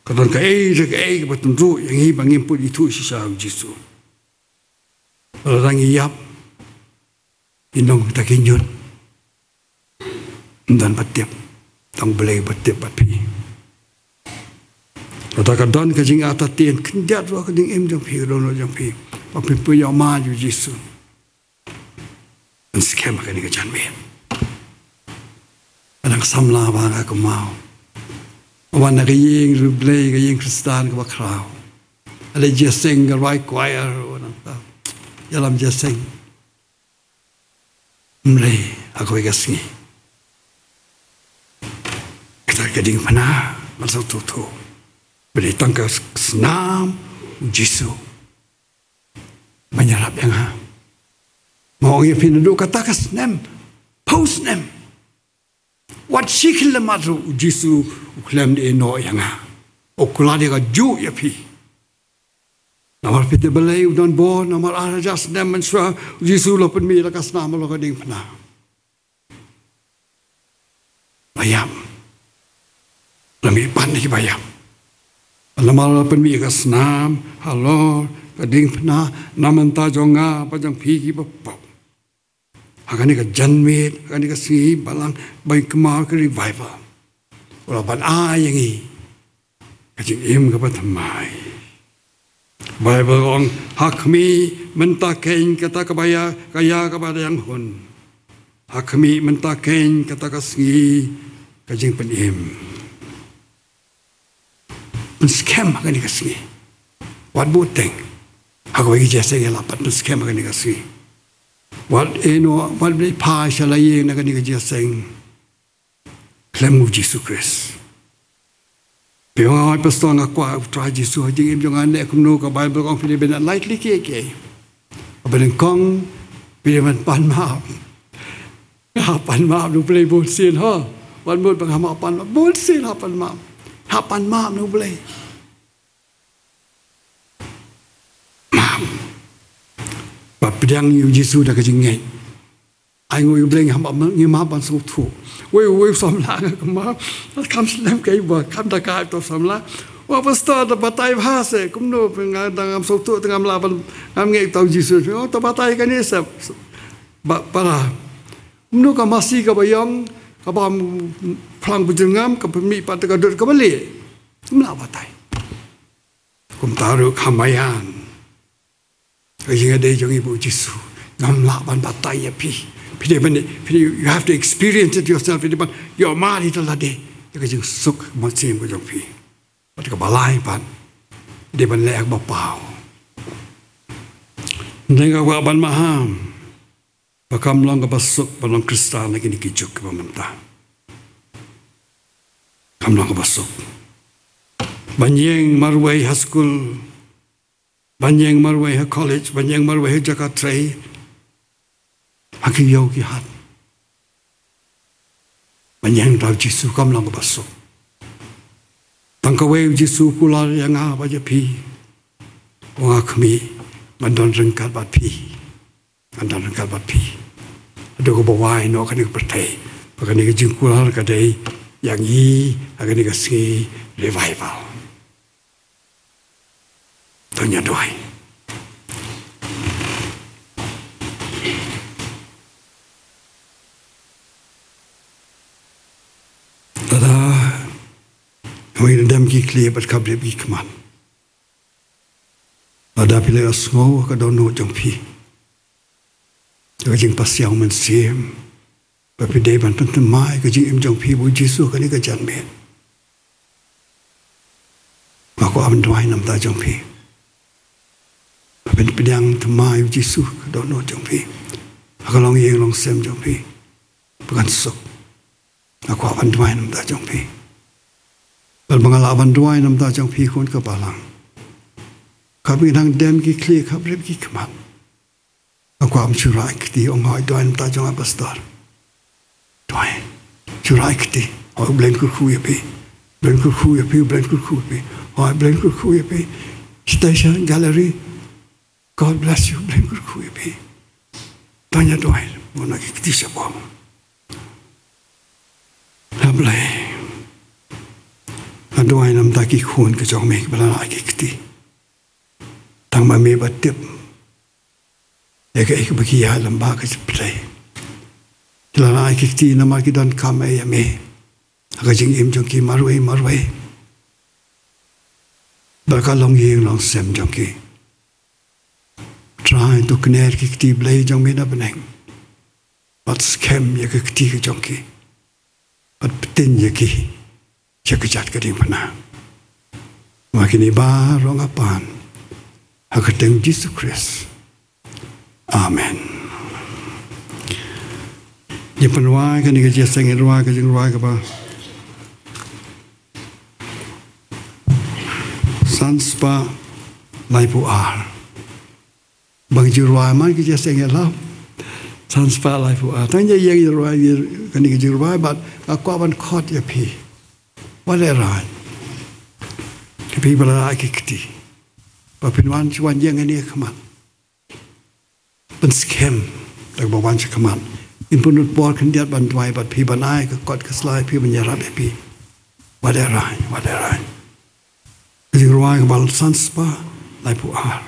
ka don kaei re kaei kaba tynruh ïa ngi ba ngim put ithuh shisha U Jisu. Lada ngi ïap, ngi long kita ki ñiut, ym don ba tip, tang Blei ba tip bad phi. Lada ka don ka jingartatien khyndiat ruh ka jingim jong phi, ka dohnud jong phi, ba phi pynïoh ma ïa U Jisu. Pynskhem ha kane ka janmiet. Ka dang samla ba nga kynmaw, wan na ka ïing ri Blei, ka ïing Khristan kaba khraw. Ale jingïaseng ka rwai choir, wan nangta ïalam jingïaseng. Ym lei ha kawei ka sngi. Kata ka diengphna ban sngewthuh ba dei tang ka snam U Jisu ban ïarap ïa nga. Nga ong ïa phi, naduh kata ka snem, phew snem, wat shi khyllipmat ruh U Jisu u khlem da ïehnoh ïa nga. U kular ïa kajuh ïa phi. Namar phi tip balei u don bor, namar ar hajar snem mynshuwa U Jisu u la pynmih ïa la ka snam halor ka diengphna. Ba ïap, la mih pat na kiba ïap. Namar la pynmih ïa ka snam halor ka diengphna, na bynta jong nga bad jong phi kiba pop. Ha kane ka janmiet, ha kane ka sngi Balang, ba ngin kynmaw ka revival, u la ban ai ïa ngi ka jingim kaba thymmai. Baibl ka ong, ha khmih mynta keiñ kata kaba ïa, ka ïa kaba dang hun. Ha khmih mynta keiñ kata ka sngi ka jingpynim. Pynskhem ha kane ka sngi. Wat buteng ha kawei ka jingïaseng, ïa la pat pynskhem ha kane ka sngi. Wat ïehnoh, wat leit phai sha la ïing na kane ka jingïaseng khlem U Jisu Khrist. Phi ong, "Oi pastor, nga kwah U Trai Jisu ha jingim jong nga." Ne kumno, ka Baibl ka ong phi dei ban ai lightly kiei kiei. Kaba nyngkong, phi dei ban pan map. Nga hap pan map na U Blei bun sien, ho. Wat mut ba nga hap pan map, bun sien hap pan map. Hap pan map na U Blei. Map. Ba pdiang ïa U Jisu da ka jingngeit. Ai nguh ïa U Blei, ngim hap, ngim hap ban sngewthuh. Wei, wei u samla nga kynmaw, kam slem kaei ba, kam da ka to samla. Ong, "Pastor, to batai bha se, kumno, nga dang ngam sngewthuh, te ngam lah ban, ngam ngeit ïa U Jisu." Ong, "To batai kane se, ba, para. Kumno ka masi kaba ïong, kaba phlang bujur ngam, ka pynmih pat ka dud kaba lieh. Kumno batai?" Kumta ruh ka maïan ka jingïadei jong ngi bad U Jisu. Ngam lah ban batai ïa phi. Phi dei ban, phi dei, you have to experience it yourself. Phi dei ban ïoh mar ïa lade ïa ka jingsuk mynsiem ka jong phi. Bad kaba lai pat, dei ban leh ha kaba paw. Nga kwah ban maham ba kam long kaba suk ban long Khristan ha kine ki juk kiba mynta. Kam long kaba suk ban ïeng marwei ha skul, ban ïeng marwei ha college, ban ïeng marwei ha jaka trei, ha ki ïew ki hat. Ban ïeng da U Jisu kam long kaba suk. Tang kawei U Jisu u kular ïa nga bad ïa phi. U ong, "Ha khmih, ngan don ryngkat bad phi. Ngan don ryngkat bad phi." Haduh kaba wai noh kane ka pyrthei. Ba kane ka jingkular ka dei ïa ngi ha kane ka sngi revival. To ngin ïa duwai. Lada, kawei na dem ki khlieh bad khablei ki khmat. Lada phi la sngew ka dohnud jong phi, ka jingpasiaw mynsiem, ba phi dei ban pynthymmai ka jingim jong phi bad U Jisu kane ka janmiet. Nga kwah ban duwai namar jong phi. Ba phin pdiang thymmai U Jisu ka dohnud jong phi ha ka longïing longsem jong phi. Ba kan suk. Nga kwah ban duwai namar jong phi. Bad ba nga lah ban duwai na bynta jong phi khun ka balang. Khap ngi nang dem ki khlieh, khap rep ki khmat. Nga kwah ban shu rah ïa ki kti, ong hooid, duwai na bynta jong nga pastor. Duwai. Shu rah ïa ki kti. Hooid, U Blei un kyrkhu ïa phi. U Blei un kyrkhu ïa phi, U Blei un kyrkhu ïa phi. Hooid, U Blei un kyrkhu ïa phi. Shatei sha gallery. God bless you, U Blei un kyrkhu ïa phi. Tang ïa duwai, bun na ki kti shabar. A Blei. Nga duwai na bynta ki khun ka jong me kiba la rah ïa ki kti. Tang ma me ba tip ïa kaei kaba ki ïaid lem bad ka jingpyrthei. Ki la rah ïa ki kti namar ki donkam ïa me ha ka jingim jong ki marwei marwei. Bad ka longïing longsem jong ki. Trai to kner ki kti Blei jong me na bneng. Bad skhem ïa ki kti ki jong ki. Bad pyntieng ïa ki sha ka jait ka diengphna. Namar kine baroh nga pan ha ka kyrteng Jisu Khrist. Amen. Ngi pynrwai kane ka jingïaseng, ngi rwai ka jingrwai kaba san spah laiphew ar. Ba ngi ju rwai man ki jingïaseng ïa lap. San spah laiphew ar. Tang ïa ïeng ïa rwai ïa kane ka jingrwai bad nga kwah ban khot ïa phi. Wat leh raiñ. Ïa phi ba la rah ki kti. Ba phin wan shu wan ïeng ïa kane ka khmat. Pynskhem da kaba wan sha khmat. Ngin pynlut por khyndiat ban duwai bad phi, ban ai ka kot ka sla ïa phi, ban ïarap ïa phi. Wat leh raiñ, wat leh raiñ. Ka jingrwai kaba san spah laiphew ar.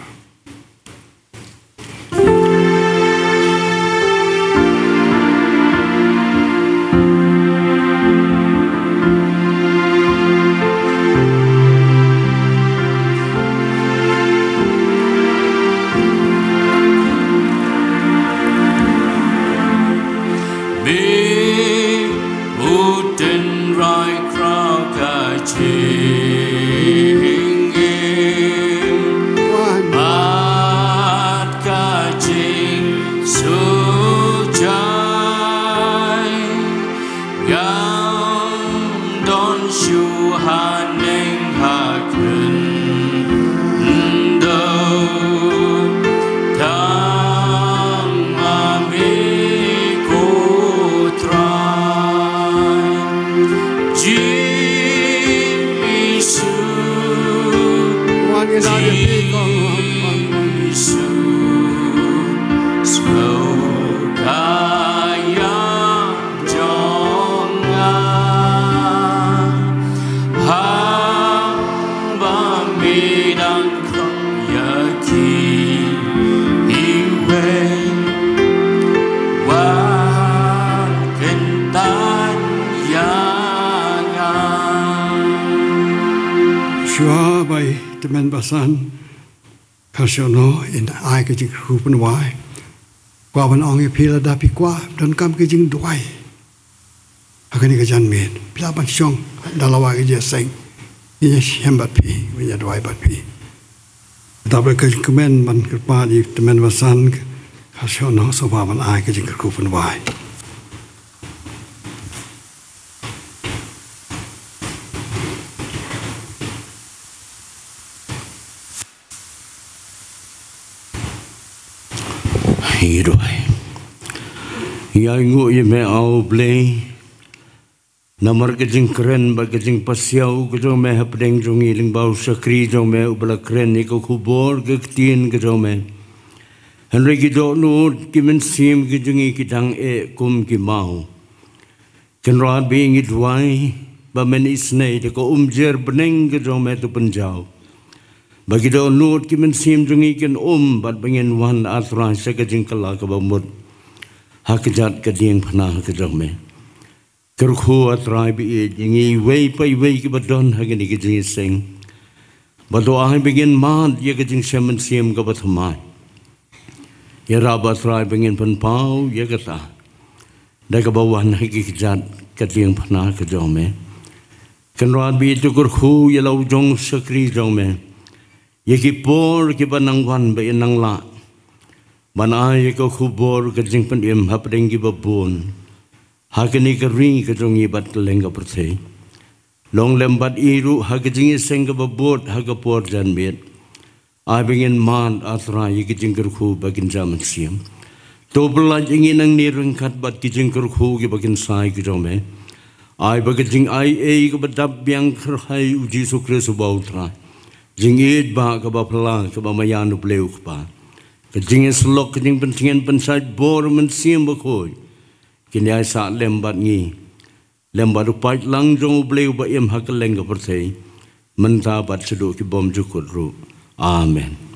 Be u tynrai khraw ka jingim. Wan. Bad ka jingsuk jai. Ngam don shuh haneng ha khyndew. Tang ma me ko Trai. Jisu. Wan ïa la ïa phi ko. Jisu. Sngewkha ïa jong nga. Haba me dang khot ïa kiwei, wat kyntait ïa nga. Shuwa ba i tymmen basan. Khublei shibun, in ai ka jingkyrkhu pynwai. Kwah ban ong ïa phi lada phi kwah donkam ka jingduwai ha kane ka janmiet, phi lah ban shong da la wai ka jingïaseng. Ngin ïashem bad phi, ngin ïaduwai bad phi. Dap ka jingkmen ban kyrpad ïa i tymmen basan, khublei shibun, sngewbha ban ai ka jingkyrkhu pynwai. Ngi duwai. Ngi ainguh ïa me, A Blei, namar ka jingkren bad ka jingpasiaw ka jong me hapdeng jong ngi lyngba u shakri jong me uba la kren ïa ka khubor ka ktien ka jong me. Hynrei ki dohnud ki mynsiem ki jong ngi ki dang eh kum ki maw. Kynrad ba ngi duwai ba men isynei da ka umjer bneng ka jong me to pynjaw, ba ki dohnud ki mynsiem jong ngi kin um bad ba ngin wan, A Trai, sha ka jingkylla kaba mut ha kjat ka diengphna ka jong me. Kyrkhu, A Trai, ba ïeit ïa ngi iwei pa iwei kiba don ha kane ka jingïaseng, bad to ai ba ngin mad ïa ka jingshem mynsiem kaba thymmai. Ïarap, A Trai, ba ngin pynpaw ïa kata da kaba wan ha ki kjat ka diengphna ka jong me. Kynrad ba ïeit, to kyrkhu ïa la u jong u shakri jong me, ïa ki por kiba nang wan bad ïa nang lah ban ai ïa ka khubor ka jingpynim hapdeng kiba bun ha kane ka ri ka jong ngi bad kylleng ka pyrthei. Long lem bad i ruh ha ka jingïaseng kaba bud ha ka por janmiet. Ai ba ngin mad, A Trai, ïa ka jingkyrkhu ba kin jam mynsiem. To pyllait ïa ngi nangne ryngkat bad ki jingkyrkhu kiba kin sa ïa ka jong me. Ai ba ka jingaiei kaba dap biang kyrhai u Jisu Khrist uba U Trai, jingïeit ba kaba phylla kaba maïan U Blei U Kpa, ka jingïasyllok, ka jingpyntngen pynshait bor Mynsiem Bakhuid, kin ïai sah lem bad ngi lem bad u paidlang jong U Blei uba im ha kylleng ka pyrthei, mynta bad shaduh ki bymjukut ruh. Amen.